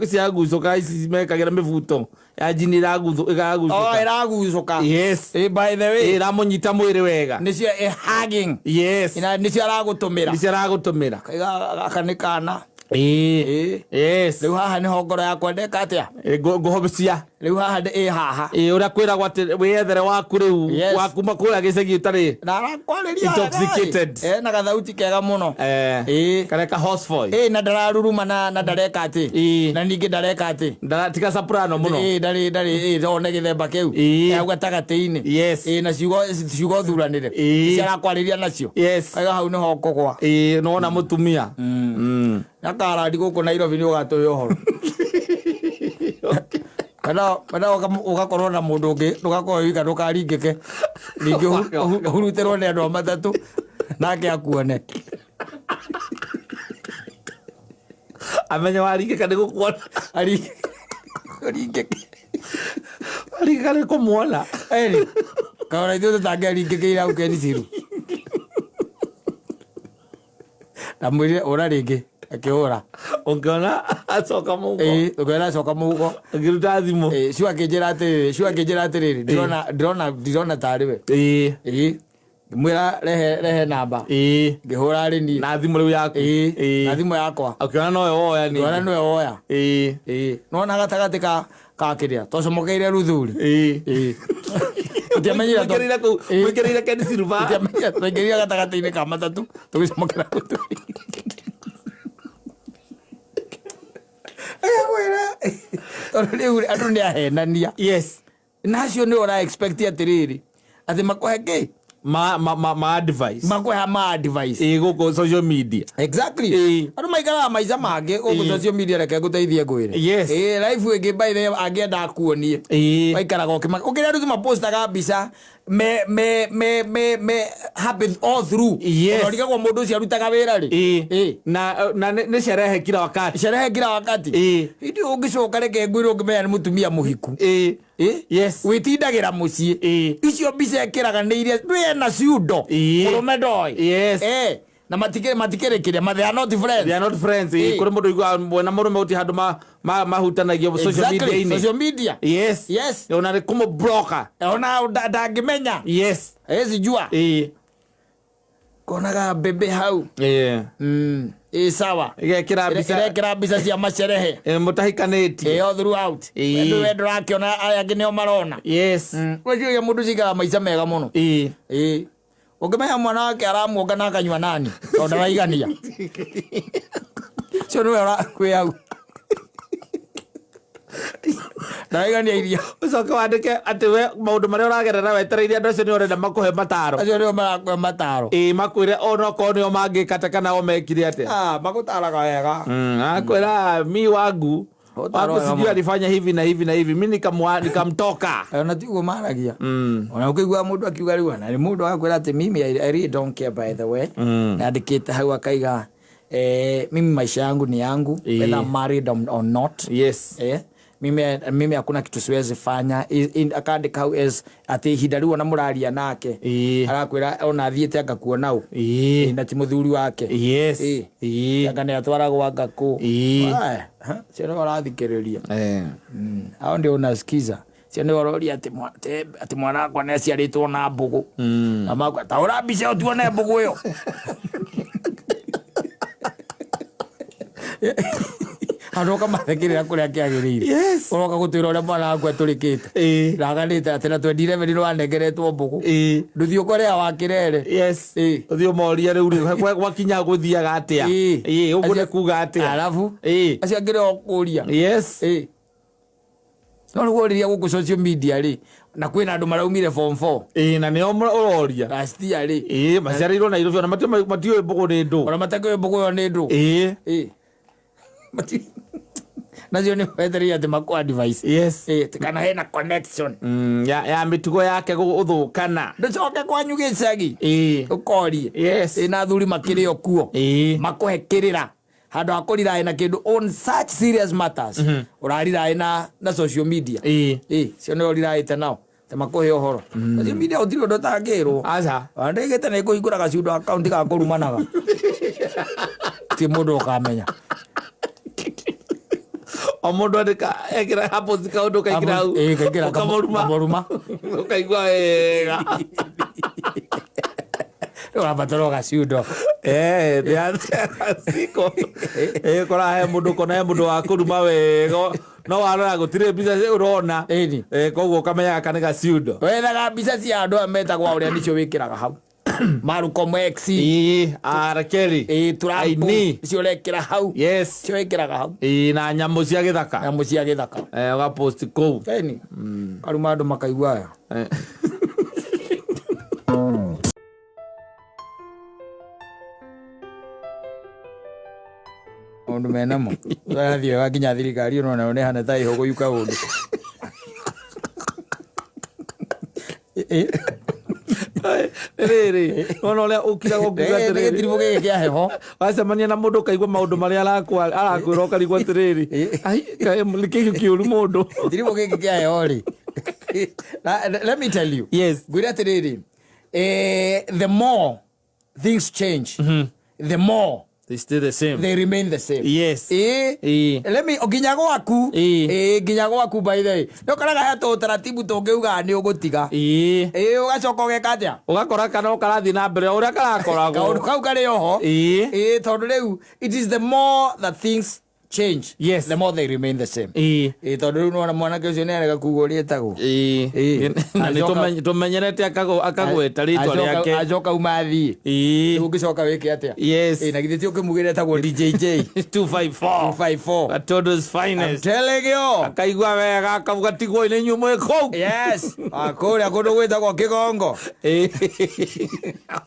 [SPEAKER 1] ciagucũkaga ici mekagĩra mĩbuto ya njini
[SPEAKER 2] Oh,
[SPEAKER 1] ĩragucũka.
[SPEAKER 2] ĩragucũka.
[SPEAKER 1] Yes.
[SPEAKER 2] Ĩ, by the way.
[SPEAKER 1] Ĩramũnyita mwĩrĩ wega.
[SPEAKER 2] Nĩcio ĩ hugging.
[SPEAKER 1] Yes.
[SPEAKER 2] Ina nĩcio aragũtũmĩra.
[SPEAKER 1] Nĩcio aragũtũmĩra.
[SPEAKER 2] Kaiga gaka nĩ kana.
[SPEAKER 1] Ĩĩ.
[SPEAKER 2] Ĩĩ.
[SPEAKER 1] Yes.
[SPEAKER 2] Rĩu haha nĩho ngoro yakwa ndeka atĩa?
[SPEAKER 1] Ngũhocia.
[SPEAKER 2] Rĩu haha ĩ haha.
[SPEAKER 1] Ĩ, ũrĩa kwĩragwo atĩ wĩyethere waku rĩu.
[SPEAKER 2] Yes.
[SPEAKER 1] Wa kuma kũrĩa gĩcagi ũtarĩ
[SPEAKER 2] Na arakwarĩria
[SPEAKER 1] intoxicated.
[SPEAKER 2] Na gathauti kega mũno.
[SPEAKER 1] Eh. Karĩa ka hoarse voice.
[SPEAKER 2] Ĩ, na ndararuruma na ndareka atĩ. Na ningĩ ndareka atĩ.
[SPEAKER 1] Tiga soprano mũno.
[SPEAKER 2] Ĩ, ndarĩ ĩ, one gĩthemba kĩu. Hau gatagatĩ-inĩ.
[SPEAKER 1] Yes.
[SPEAKER 2] Ĩ, na ciugo thuranĩre. Ici arakwarĩria nacio.
[SPEAKER 1] Yes.
[SPEAKER 2] Kaiga hau nĩho ũkũgwa.
[SPEAKER 1] Ĩ, nĩwona mũtumia.
[SPEAKER 2] Na karandi gũkũ Nairobi nĩ ũgatũhe ũhoro. Kana ũgakorwo na mũndũ ũngĩ, ndũgakorwo wika, ndũkaringĩke. Ningĩ ũhurutĩrwo nĩ andũ a matatũ, nake akuone.
[SPEAKER 1] Amenye waringĩka nĩ gũkuona.
[SPEAKER 2] Aringĩke.
[SPEAKER 1] Waringĩka nĩ kũmuona.
[SPEAKER 2] Eri, kaona ithuĩ tũtangĩaringĩkĩire hau Kenisiru. Ndamwĩrire ũra rĩngĩ, akĩhũra.
[SPEAKER 1] Ũngĩona acoka mũhuko.
[SPEAKER 2] Ĩĩ, ũngĩona acoka mũhuko.
[SPEAKER 1] Akĩruta thimũ.
[SPEAKER 2] Ĩĩ, cio akĩnjĩra atĩrĩrĩ, cio akĩnjĩra atĩrĩrĩ, ndĩrona tarĩ we.
[SPEAKER 1] Ĩĩ.
[SPEAKER 2] Ĩĩ. Ngĩmwĩra rehe namba.
[SPEAKER 1] Ĩĩ.
[SPEAKER 2] Ngĩhũra arĩ niĩ.
[SPEAKER 1] Na thimũ rĩu yaku.
[SPEAKER 2] Ĩĩ.
[SPEAKER 1] Ĩĩ.
[SPEAKER 2] Na thimũ yakwa.
[SPEAKER 1] Ũkĩona nowe woya ningĩ.
[SPEAKER 2] Ngĩona nowe woya.
[SPEAKER 1] Ĩĩ.
[SPEAKER 2] Ĩĩ. Nĩwona gatagatĩ ka kĩrĩa, twacomokeire Ruthuri.
[SPEAKER 1] Ĩĩ.
[SPEAKER 2] Ĩĩ. Tũtiamenyire
[SPEAKER 1] Mũingĩrĩire kũu,
[SPEAKER 2] Ĩĩ.
[SPEAKER 1] mũingĩrĩire Ken Silver.
[SPEAKER 2] Tũtiamenyire, twaingĩrire gatagatĩ-inĩ ka matatũ, tũgĩcomokera Ruthuri. Agakwĩra, tondũ rĩu andũ nĩ ahenania.
[SPEAKER 1] Yes.
[SPEAKER 2] Na acio nĩ ũra expect atĩrĩrĩ, atĩ makũhe kĩ?
[SPEAKER 1] Ma advice.
[SPEAKER 2] Makũhe ma advice.
[SPEAKER 1] Ĩĩ, gũkũ social media.
[SPEAKER 2] Exactly.
[SPEAKER 1] Ĩĩ.
[SPEAKER 2] Andũ maikaraga maica mangĩ gũkũ
[SPEAKER 1] Ĩĩ.
[SPEAKER 2] social media, reke ngũteithie ngwĩre.
[SPEAKER 1] Yes.
[SPEAKER 2] Ĩĩ, life ĩngĩ by the way angĩenda akuonie.
[SPEAKER 1] Ĩĩ.
[SPEAKER 2] Maikaraga ũkĩma. Ũkĩrĩa andũ mapostaga mbica me happy all through.
[SPEAKER 1] Yes.
[SPEAKER 2] Ona ũrigagwo mũndũ ũcio arutaga wĩra rĩ.
[SPEAKER 1] Ĩĩ.
[SPEAKER 2] Ĩĩ.
[SPEAKER 1] Na nĩ sherehe kila wakati.
[SPEAKER 2] Sherehe kila wakati.
[SPEAKER 1] Ĩĩ.
[SPEAKER 2] Hĩndĩ ĩyo ũngĩcoka reke ngwĩre ũngĩmenya nĩ mũtumia mũhiku.
[SPEAKER 1] Ĩĩ.
[SPEAKER 2] Ĩĩ.
[SPEAKER 1] Yes.
[SPEAKER 2] Wĩtindagĩra mũciĩ.
[SPEAKER 1] Ĩĩ.
[SPEAKER 2] Icio mbica ĩkĩraga nĩ iria ndwĩ ena ciundo.
[SPEAKER 1] Ĩĩ.
[SPEAKER 2] Mũrũme ndoĩ.
[SPEAKER 1] Yes.
[SPEAKER 2] Ĩĩ. Na matikĩrĩ kĩrĩa, they are not friends.
[SPEAKER 1] They are not friends. Ĩĩ.
[SPEAKER 2] Ĩĩ.
[SPEAKER 1] Kũrĩ mũndũ ũiguaga mwena mũrũme gũtirĩ handũ mahutanagia social
[SPEAKER 2] Exactly.
[SPEAKER 1] media-inĩ.
[SPEAKER 2] Social media.
[SPEAKER 1] Yes.
[SPEAKER 2] Yes.
[SPEAKER 1] Ona nĩ kũmũbloka.
[SPEAKER 2] Ona ndangĩmenya.
[SPEAKER 1] Yes.
[SPEAKER 2] Hawezi jua.
[SPEAKER 1] Ĩĩ.
[SPEAKER 2] Konaga bebe hau.
[SPEAKER 1] Ĩĩ.
[SPEAKER 2] Ĩĩ, sawa.
[SPEAKER 1] Ĩgekĩra mbica.
[SPEAKER 2] Ĩrekĩra mbica cia macerehe.
[SPEAKER 1] Ĩĩ, mũtahikanĩtie.
[SPEAKER 2] Ĩĩ, all throughout.
[SPEAKER 1] Ĩĩ.
[SPEAKER 2] We ndũrakĩona aya angĩ nĩo marona.
[SPEAKER 1] Yes.
[SPEAKER 2] Ũcio mũndũ cikaraga maica mega mũno.
[SPEAKER 1] Ĩĩ.
[SPEAKER 2] Ĩĩ. Ũngĩmenya mwana wake aramuonga na akanyua nani, tondũ ndaraigania. Ũcio nĩwe ũrakwĩ hau. Ndaraigania irio.
[SPEAKER 1] Ũcoke wandĩke atĩ we maũndũ marĩa ũragerera wetereire andũ acio nĩ ũrenda makũhe mataro.
[SPEAKER 2] Acio nĩo marakũhe mataro.
[SPEAKER 1] Ĩĩ, makwĩre onokorwo nĩo mangĩkata kana o mekire atĩa.
[SPEAKER 2] Magũtaraga wega.
[SPEAKER 1] Akwĩra mi wangu
[SPEAKER 2] Ũtaro
[SPEAKER 1] wangu
[SPEAKER 2] wega
[SPEAKER 1] sijui
[SPEAKER 2] mũno.
[SPEAKER 1] alifanya hivi na hivi na hivi, mi nikamtoka.
[SPEAKER 2] Ona tiguo maragia. Ona ũkĩigua mũndũ akiuga rĩu ona nĩ mũndũ agakwĩra atĩ mimi I really don't care by the way. Nandĩkĩte hau akaiga, mimi maisha yangu ni yangu, whether I'm married or not.
[SPEAKER 1] Yes.
[SPEAKER 2] Mimi hakuna kitu siwezi fanya. Akandĩka hau as atĩ ihinda rĩu ona mũraria nake. Arakwĩra ona athiĩte agakuona ũ. Na ti mũthuri wake.
[SPEAKER 1] Yes.
[SPEAKER 2] Anga nĩ atwaragwo anga kũ. Aya, ha, cio nĩwe ũrathikĩrĩria. Hao ndio unasikiza. Cio nĩwe ũroria atĩ mwana wakwa nĩ aciarĩtwo na mbũgũ. Na makwa, ta ũra mbica ĩyo tuone mbũgũ ĩyo. Andũ ũkamathekerera kũrĩa kĩagĩrĩire.
[SPEAKER 1] Yes.
[SPEAKER 2] Ũroka gũtwĩra ũrĩa mwana waku atũrĩkĩte. Ndaganĩte atĩ na 2011 nĩ wanengeretwo mbũgũ. Ndũthiĩ ũkorea wa kĩrere.
[SPEAKER 1] Yes.
[SPEAKER 2] Ĩĩ.
[SPEAKER 1] Ũthiĩ ũmorie rĩu rĩ, gwakinya gũthiaga atĩa?
[SPEAKER 2] Ĩĩ.
[SPEAKER 1] Ĩĩ, ũguo nĩ kuga atĩa?
[SPEAKER 2] Arabu?
[SPEAKER 1] Ĩĩ.
[SPEAKER 2] Acio angĩ nĩo ũkũria.
[SPEAKER 1] Yes.
[SPEAKER 2] Ĩĩ. No rĩu worĩria gũkũ social media rĩ, na kwĩna andũ maraumire form 4.
[SPEAKER 1] Ĩĩ, na nĩo ũroria.
[SPEAKER 2] Last year rĩ.
[SPEAKER 1] Ĩĩ, maciarĩirwo Nairobi, ona matiũĩ mbũgũ nĩ ndũ.
[SPEAKER 2] Ona matakĩũĩ mbũgũ ĩyo nĩ ndũ.
[SPEAKER 1] Ĩĩ.
[SPEAKER 2] Ĩĩ. Nacio nĩ wetereire atĩ makũ advice.
[SPEAKER 1] Yes.
[SPEAKER 2] Ĩĩ, atĩ kana hena connection.
[SPEAKER 1] Ya mĩtugo yake gũthũkana.
[SPEAKER 2] Ndũcoke kwanyu gĩcagi.
[SPEAKER 1] Ĩĩ.
[SPEAKER 2] Ũkorie.
[SPEAKER 1] Yes.
[SPEAKER 2] Ĩĩ, na athuri makĩrĩ o kuo.
[SPEAKER 1] Ĩĩ.
[SPEAKER 2] Makũhe kĩrĩra. Handũ ha kũriraĩ na kĩndũ on such serious matters. Ũrariraĩ na social media.
[SPEAKER 1] Ĩĩ.
[SPEAKER 2] Ĩĩ, cio nĩo ũriraĩte nao. Te makũhe ũhoro. Social media gũtirĩ ũndũ ũtangĩrwo.
[SPEAKER 1] Aca.
[SPEAKER 2] Ona ndaigĩte nĩ ngũhingũra gaciundo account ga kũrumanaga. Ti mũndũ ũkamenya.
[SPEAKER 1] O mũndũ andĩka, ekĩra hapo kaũndũ kaingĩra hau.
[SPEAKER 2] Ĩĩ, kaingĩra
[SPEAKER 1] Ũkamũruma.
[SPEAKER 2] kamũruma.
[SPEAKER 1] Ũkaigua wega.
[SPEAKER 2] Rĩu ũrabatara o gaciundo.
[SPEAKER 1] Siko. Kora he mũndũ, kona he mũndũ wa kũruma wega. No warora gũtirĩ mbica ũrona.
[SPEAKER 2] Ĩni.
[SPEAKER 1] Koguo ũkamenya gaka nĩ gaciundo.
[SPEAKER 2] Wethaga mbica cia andũ aya metagwo ũrĩa nĩcio wĩkĩraga hau. Malcolm X.
[SPEAKER 1] Ĩĩ, R. Kelly.
[SPEAKER 2] Ĩĩ, Trump.
[SPEAKER 1] Aini.
[SPEAKER 2] Icio ũrekĩra hau.
[SPEAKER 1] Yes.
[SPEAKER 2] Icio wĩkĩraga hau.
[SPEAKER 1] Ĩĩ, na nyamũ cia gĩthaka.
[SPEAKER 2] Nyamũ cia gĩthaka.
[SPEAKER 1] Ũgapost kũu.
[SPEAKER 2] Ĩni. Karuma andũ makaigua aya. Maũndũ menamo. Ũrathiĩ wakinya thirikari ũrona nĩ hana ta ĩhũgũ yuka ũndũ.
[SPEAKER 1] Rĩrĩ, nona ũrĩa ũkiraga ũkiuga
[SPEAKER 2] Nĩ
[SPEAKER 1] atĩrĩrĩ.
[SPEAKER 2] gĩtiribũ gĩkĩ kĩa heho.
[SPEAKER 1] Wacemania na mũndũ ũkaigua maũndũ marĩa arakwĩra ũkarigwo atĩrĩrĩ. Ai, kaĩ nĩ kĩĩ kĩũru mũndũ.
[SPEAKER 2] Gĩtiribũ gĩkĩ kĩa heho rĩ. Let me tell you.
[SPEAKER 1] Yes.
[SPEAKER 2] Ngwĩre atĩrĩrĩ. The more things change, the more
[SPEAKER 1] They stay the same.
[SPEAKER 2] they remain the same.
[SPEAKER 1] Yes.
[SPEAKER 2] Ĩĩ.
[SPEAKER 1] Ĩĩ.
[SPEAKER 2] Let me nginya gwaku.
[SPEAKER 1] Ĩĩ.
[SPEAKER 2] Ĩĩ, nginya gwaku by the way. Nĩ ũkoraga he tũtaratibu tũngĩugaga nĩ ũgũtiga.
[SPEAKER 1] Ĩĩ.
[SPEAKER 2] Ĩĩ, ũgacoka ũgeka atĩa?
[SPEAKER 1] Ũgakora kana ũkarathiĩ na mbere ũrĩa karakoragwo.
[SPEAKER 2] Kaũndũ kau karĩ oho.
[SPEAKER 1] Ĩĩ.
[SPEAKER 2] Ĩĩ, tondũ rĩu it is the more that things change,
[SPEAKER 1] Yes.
[SPEAKER 2] the more they remain the same.
[SPEAKER 1] Ĩĩ.
[SPEAKER 2] Ĩĩ, tondũ rĩu nĩwona mwanake ũcio nĩarega kuga ũrĩa etagwo.
[SPEAKER 1] Ĩĩ.
[SPEAKER 2] Ĩĩ.
[SPEAKER 1] Na nĩ tũmenyerete akagweta rĩtwa rĩake.
[SPEAKER 2] Acoka uma athiĩ.
[SPEAKER 1] Ĩĩ.
[SPEAKER 2] Rĩu ũngĩcoka wĩke atĩa?
[SPEAKER 1] Yes.
[SPEAKER 2] Ĩĩ, na githĩ ti ũkĩmugĩre etagwo DJJ
[SPEAKER 1] 254.
[SPEAKER 2] 254.
[SPEAKER 1] Gatundu's
[SPEAKER 2] I'm
[SPEAKER 1] finest.
[SPEAKER 2] telling you.
[SPEAKER 1] Akaigua wega akauga tigwo nĩ inyuĩ mwĩ kũu.
[SPEAKER 2] Yes. Kũrĩa kũndũ gwĩtagwo Kĩgongo.
[SPEAKER 1] Ĩĩ.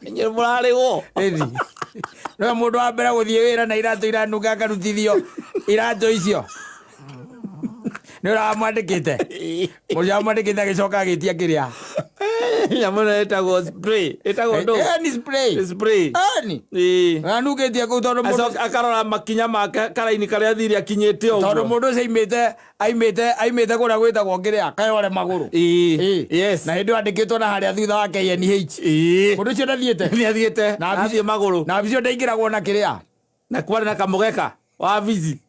[SPEAKER 1] Inyuĩ mũrarĩhwo.
[SPEAKER 2] Ĩni. Nĩwe mũndũ wa mbere gũthiĩ wĩra na iratũ iranunga akarutithio iratũ icio. Nĩ ũramwandĩkĩte. Mũndũ ũramwandĩkĩte agĩcoka agĩtia kĩrĩa.
[SPEAKER 1] Nyamũ ĩno ĩtagwo spray. Ĩtagwo ndũ?
[SPEAKER 2] Ĩni spray.
[SPEAKER 1] Spray.
[SPEAKER 2] Ĩni.
[SPEAKER 1] Ĩĩ.
[SPEAKER 2] Anungĩtie kũu tondũ mũndũ
[SPEAKER 1] Acoka akarora makinya make karaini karĩa athire akinyĩte
[SPEAKER 2] tondũ
[SPEAKER 1] ũguo.
[SPEAKER 2] mũndũ ũcio aimĩte kũrĩa gwĩtagwo kĩrĩa kayore magũrũ.
[SPEAKER 1] Ĩĩ.
[SPEAKER 2] Ĩĩ.
[SPEAKER 1] Yes.
[SPEAKER 2] Na hĩndĩ ĩyo andĩkĩtwo na harĩa thutha wa KNH.
[SPEAKER 1] Ĩĩ.
[SPEAKER 2] Mũndũ ũcio ndathiĩte.
[SPEAKER 1] Nĩ athiĩte.
[SPEAKER 2] Na
[SPEAKER 1] Athiĩ magũrũ.
[SPEAKER 2] Na wabici ĩyo ndaingĩragwo na kĩrĩa.
[SPEAKER 1] Na kwarĩ na kamũgeka wa wabici.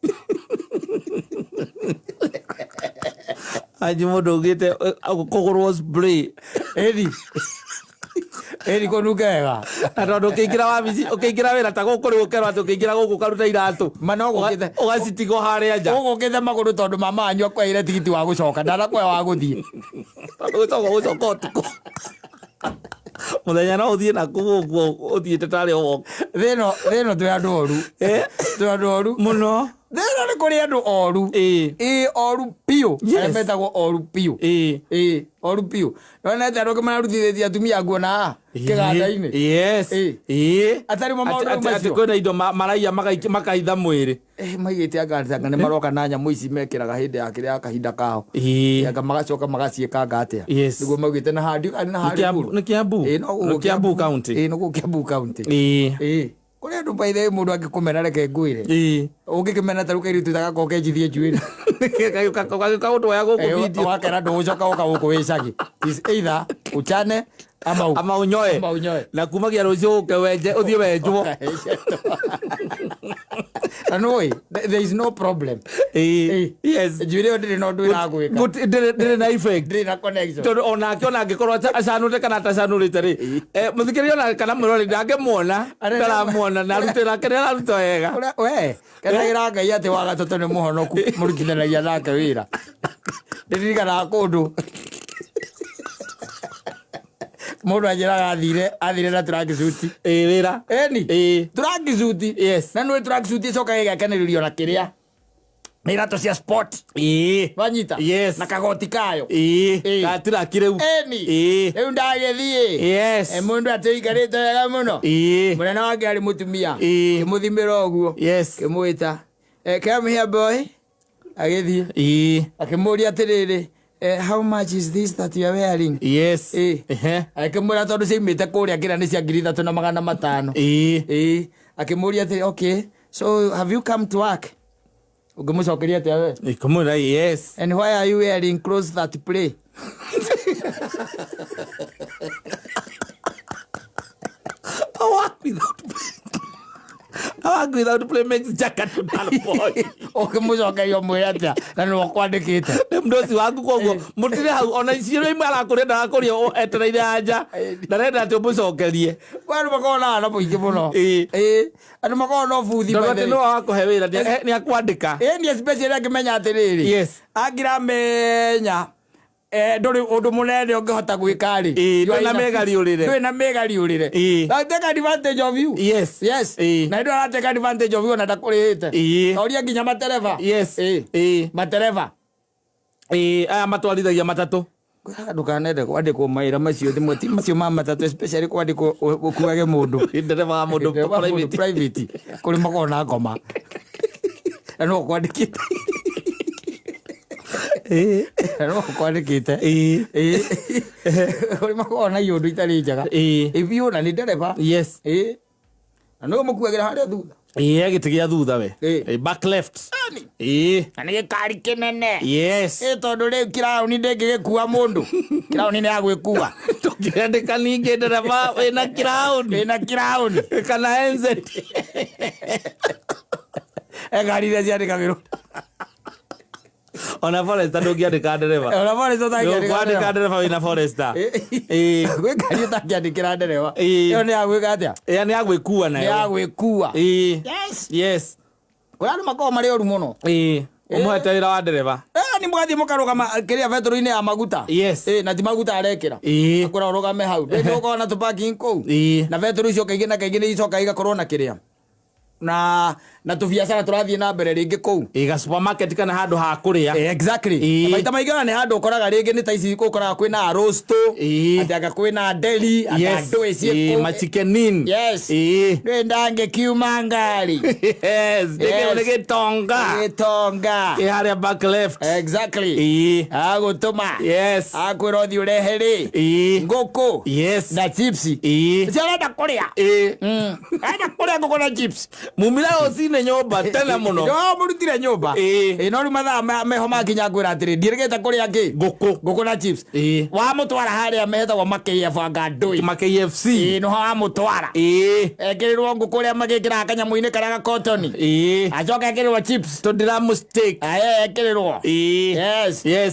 [SPEAKER 1] Anji mũndũ ũgĩte kũgũrwo spray.
[SPEAKER 2] Ĩni. Ĩni kũnunga wega.
[SPEAKER 1] Na tondũ ũkĩingĩra wabici ũkĩingĩra wĩra ta gũkũ rĩu ũkerwo atĩ ũkĩingĩra gũkũ ũkaruta iratũ.
[SPEAKER 2] Ma no gũkĩte.
[SPEAKER 1] Ũgacitigwo harĩa nja.
[SPEAKER 2] Ũgũkĩte magũrũ tondũ mama wanyu akweheire tigiti wa gũcoka ndanakũhe wa gũthiĩ.
[SPEAKER 1] Tondũ gũcoka gũcoka ũtukũ. Mũthenya no ũthiĩ nakũu ũguo ũthiĩte tarĩ o
[SPEAKER 2] Thĩno twĩ andũ oru. Twĩ andũ oru.
[SPEAKER 1] mũno.
[SPEAKER 2] Thĩno nĩ kũrĩ andũ oru.
[SPEAKER 1] Ĩĩ.
[SPEAKER 2] Ĩĩ, oru biũ.
[SPEAKER 1] Yes.
[SPEAKER 2] Arĩa metagwo oru biũ.
[SPEAKER 1] Ĩĩ.
[SPEAKER 2] Ĩĩ, oru biũ. Nĩwonete andũ angĩ mararutithĩtie atumia nguo na haha kĩganda-inĩ.
[SPEAKER 1] Yes.
[SPEAKER 2] Ĩĩ.
[SPEAKER 1] Ĩĩ.
[SPEAKER 2] Atarĩ ma maũndũ
[SPEAKER 1] Atĩ
[SPEAKER 2] macio.
[SPEAKER 1] kwĩna indo maraiya makaitha mwĩrĩ.
[SPEAKER 2] Maigĩte anga nĩ maroka na nyamũ ici mekĩraga hĩndĩ ya kĩrĩa ya kahinda kao.
[SPEAKER 1] Ĩĩ.
[SPEAKER 2] Anga magacoka magaciĩkanga atĩa.
[SPEAKER 1] Yes.
[SPEAKER 2] Nĩguo maugĩte na handi na
[SPEAKER 1] Nĩ
[SPEAKER 2] harĩ
[SPEAKER 1] Kiambu- nĩ Kiambu?
[SPEAKER 2] Ĩĩ, no gũkũ
[SPEAKER 1] Nĩ Kiambu County?
[SPEAKER 2] Ĩĩ, no gũkũ Kiambu County.
[SPEAKER 1] Ĩĩ.
[SPEAKER 2] Ĩĩ. Kũrĩ andũ by the way mũndũ angĩkũmena reke ngwĩre.
[SPEAKER 1] Ĩĩ.
[SPEAKER 2] Ũngĩkĩmena ta rĩu kairĩtu ta gaka ũkenjithie njuĩrĩ.
[SPEAKER 1] Gagĩũka gũtwoya gũkũ video.
[SPEAKER 2] Wakera ndũgũcoka gũka gũkũ wĩcagi. Is either uchane ama
[SPEAKER 1] Ama ũnyoe.
[SPEAKER 2] Ama ũnyoe.
[SPEAKER 1] Na kumagia rũciũ ũke wenje ũthiĩ wenjwo.
[SPEAKER 2] Na nĩũĩ, there is no problem.
[SPEAKER 1] Ĩĩ. Yes.
[SPEAKER 2] Njuĩrĩ ĩyo ndĩrĩ na ũndũ ĩragwĩka.
[SPEAKER 1] Ndĩrĩ na effect.
[SPEAKER 2] Ndĩrĩ na connection.
[SPEAKER 1] Tondũ onake ona angĩkorwo acanũrĩte kana atacanũrĩte rĩ, mũthikĩrĩria ona kana mwĩroreri ndangĩmuona, ndaramuona na arute nake nĩararuta wega.
[SPEAKER 2] Ũrĩa- we kenagĩra Ngai atĩ wa gatatũ nĩ mũhonoku mũrutithanagia nake wĩra. Nĩndirikanaga kũndũ mũndũ anjĩraga athire na tracksuit.
[SPEAKER 1] Ĩĩ wĩra.
[SPEAKER 2] Ĩni.
[SPEAKER 1] Ĩĩ.
[SPEAKER 2] Tracksuit.
[SPEAKER 1] Yes.
[SPEAKER 2] Na nĩũĩ tracksuit ĩcokaga ĩgakenĩrĩrio na kĩrĩa nĩ iratũ cia sport.
[SPEAKER 1] Ĩĩ.
[SPEAKER 2] Wanyita?
[SPEAKER 1] Yes.
[SPEAKER 2] Na kagoti kayo.
[SPEAKER 1] Ĩĩ.
[SPEAKER 2] Ĩĩ.
[SPEAKER 1] Gatiraki rĩu.
[SPEAKER 2] Ĩni.
[SPEAKER 1] Ĩĩ.
[SPEAKER 2] Rĩu ndagĩthiĩ.
[SPEAKER 1] Yes.
[SPEAKER 2] Mũndũ atĩ ũikarĩte wega mũno.
[SPEAKER 1] Ĩĩ.
[SPEAKER 2] Mũnene wake arĩ mũtumia.
[SPEAKER 1] Ĩĩ.
[SPEAKER 2] Kĩmũthimĩra ũguo.
[SPEAKER 1] Yes.
[SPEAKER 2] Kĩmwĩta. Come here boy. Agĩthiĩ.
[SPEAKER 1] Ĩĩ.
[SPEAKER 2] Akĩmũria atĩrĩrĩ, how much is this that you are wearing?
[SPEAKER 1] Yes.
[SPEAKER 2] Ĩĩ.
[SPEAKER 1] Ehe.
[SPEAKER 2] Akĩmwĩra tondũ ciaimĩte kũrĩa kĩrĩa nĩ cia 3,500.
[SPEAKER 1] Ĩĩ.
[SPEAKER 2] Ĩĩ. Akĩmũria atĩrĩ, okay, so have you come to work? Ũngĩmũcokeria atĩa we?
[SPEAKER 1] Ikamwĩra yes.
[SPEAKER 2] And why are you wearing clothes that play?
[SPEAKER 1] I work without pay. Work without play makes Jack a dull boy.
[SPEAKER 2] Ũkĩmũcokeria ũmwĩre atĩa na nĩwe ũkwandĩkĩte?
[SPEAKER 1] Nĩ mdosi waku, koguo mũtire hau ona icio imwe arakũria ndarakũria etereire anja, ndarenda atĩ ũmũcokerie.
[SPEAKER 2] Andũ makoragwo na wana mũingĩ mũno.
[SPEAKER 1] Ĩĩ.
[SPEAKER 2] Ĩĩ, andũ makoragwo na ũbuthi.
[SPEAKER 1] Tondũ
[SPEAKER 2] By the
[SPEAKER 1] atĩ
[SPEAKER 2] way.
[SPEAKER 1] nĩwe wakũhe wĩra, nĩ akwandĩka.
[SPEAKER 2] Ĩĩ, ni especially angĩmenya atĩrĩrĩ, angĩramenya ndũrĩ ũndũ mũnene ũngĩhota gwĩka rĩ.
[SPEAKER 1] Ĩĩ,
[SPEAKER 2] You are
[SPEAKER 1] ndũrĩ na
[SPEAKER 2] in a
[SPEAKER 1] mĩgariũrĩre.
[SPEAKER 2] Ndũrĩ na mĩgariũrĩre. Na take advantage of you. Na ndũ ara take advantage of you ona ndakũrĩhĩte. Toria nginya matereba. Matereba.
[SPEAKER 1] Ĩĩ, aya matwarithagia matatũ.
[SPEAKER 2] Ndũkanende kwandĩkwo mawĩra macio rĩmwe, ti macio ma matatũ, especially kwandĩkwo ũkuage mũndũ.
[SPEAKER 1] Ndereba wa mũndũ.
[SPEAKER 2] Ndereba wa mũndũ
[SPEAKER 1] private.
[SPEAKER 2] Private kũrĩ makoragwo na ngoma na no kwandĩkĩte, na no kwandĩkĩte. Ĩĩ, kũrĩ makoragwo na iũndũ itarĩ njega. Ĩbiũ na nĩ ndereba. Ĩĩ, na nĩwe mũkuagĩra harĩa thutha.
[SPEAKER 1] Ĩĩ, gĩtĩ gĩa thutha we. Ĩĩ, back left. Ĩĩ.
[SPEAKER 2] Na nĩ gĩkari kĩnene. Ĩ, tondũ rĩu kĩraũni ndĩngĩgĩkua mũndũ, kĩraũni nĩ ya gwĩkua.
[SPEAKER 1] Tũngĩandĩka ningĩ ndereba wĩna kiraũni
[SPEAKER 2] Wĩna kĩraũni
[SPEAKER 1] kana enzet.
[SPEAKER 2] Ngari iria ciandĩkagĩrwo.
[SPEAKER 1] Ona Forester ndũngĩandĩka ndereba.
[SPEAKER 2] Ona Forester ũtangĩandĩka.
[SPEAKER 1] Ndũkwandĩka ndereba wĩna Forester. Ĩĩ.
[SPEAKER 2] Gwĩ ngari ũtangĩandĩkĩra ndereba. Ĩyo nĩ ya gwĩka atĩa?
[SPEAKER 1] Ĩyo nĩ ya gwĩkua
[SPEAKER 2] Nĩ
[SPEAKER 1] nayo.
[SPEAKER 2] ya gwĩkua. Kũrĩ andũ makoragwo marĩ oru mũno.
[SPEAKER 1] Ĩĩ, ũmũhete wĩra wa ndereba.
[SPEAKER 2] Nĩ mũgathiĩ mũkarũgama kĩrĩa betũrũ-inĩ ya maguta. Ĩĩ, na ti maguta arekĩra. Akwĩra ũrũgame hau. Ndĩ ũkoragwo na tũ-parking kũu. Na betũrũ icio kaingĩ na kaingĩ nĩ icokaga igakorwo na kĩrĩa na tũbiacara tũrathiĩ na mbere rĩngĩ kũu.
[SPEAKER 1] Ĩĩ, ga supermarket kana handũ ha kũrĩa.
[SPEAKER 2] Exactly. Maita maingĩ ona nĩ handũ ũkoraga rĩngĩ nĩ ta ici ũkoraga kwĩna rosto, atĩ anga kwĩna deli, anga ndũĩ ciĩ kũu.
[SPEAKER 1] Machikenin.
[SPEAKER 2] Ndũĩ ndangĩkiuma ngari.
[SPEAKER 1] Yes, nĩ gĩtonga.
[SPEAKER 2] Gĩtonga.
[SPEAKER 1] Ĩ harĩa back left.
[SPEAKER 2] Agũtũma. Akwĩra ũthiĩ ũrehe rĩ ngũkũ na chips. Cio arenda kũrĩa. Arenda kũrĩa ngũkũ na chips.
[SPEAKER 1] Mumira rũcinĩ nyũmba tene mũno.
[SPEAKER 2] No mũrutire nyũmba. Ĩĩ, no rĩu mathaa meho makinya ngwĩra atĩrĩ, ndiĩrĩgĩte kũrĩa kĩ?
[SPEAKER 1] Ngũkũ.
[SPEAKER 2] Ngũkũ na chips. Wamũtwara harĩa metagwo ma KF anga ndũĩ.
[SPEAKER 1] Ma KFC.
[SPEAKER 2] Ĩĩ, nĩho wamũtwara. Ekĩrĩrwo ngũkũ ũrĩa magĩkĩraga kanyamũ-inĩ karĩa gakotoni. Acoka ekĩrĩrwo chips.
[SPEAKER 1] Tũndiramu steak.
[SPEAKER 2] Aye, ekĩrĩrwo.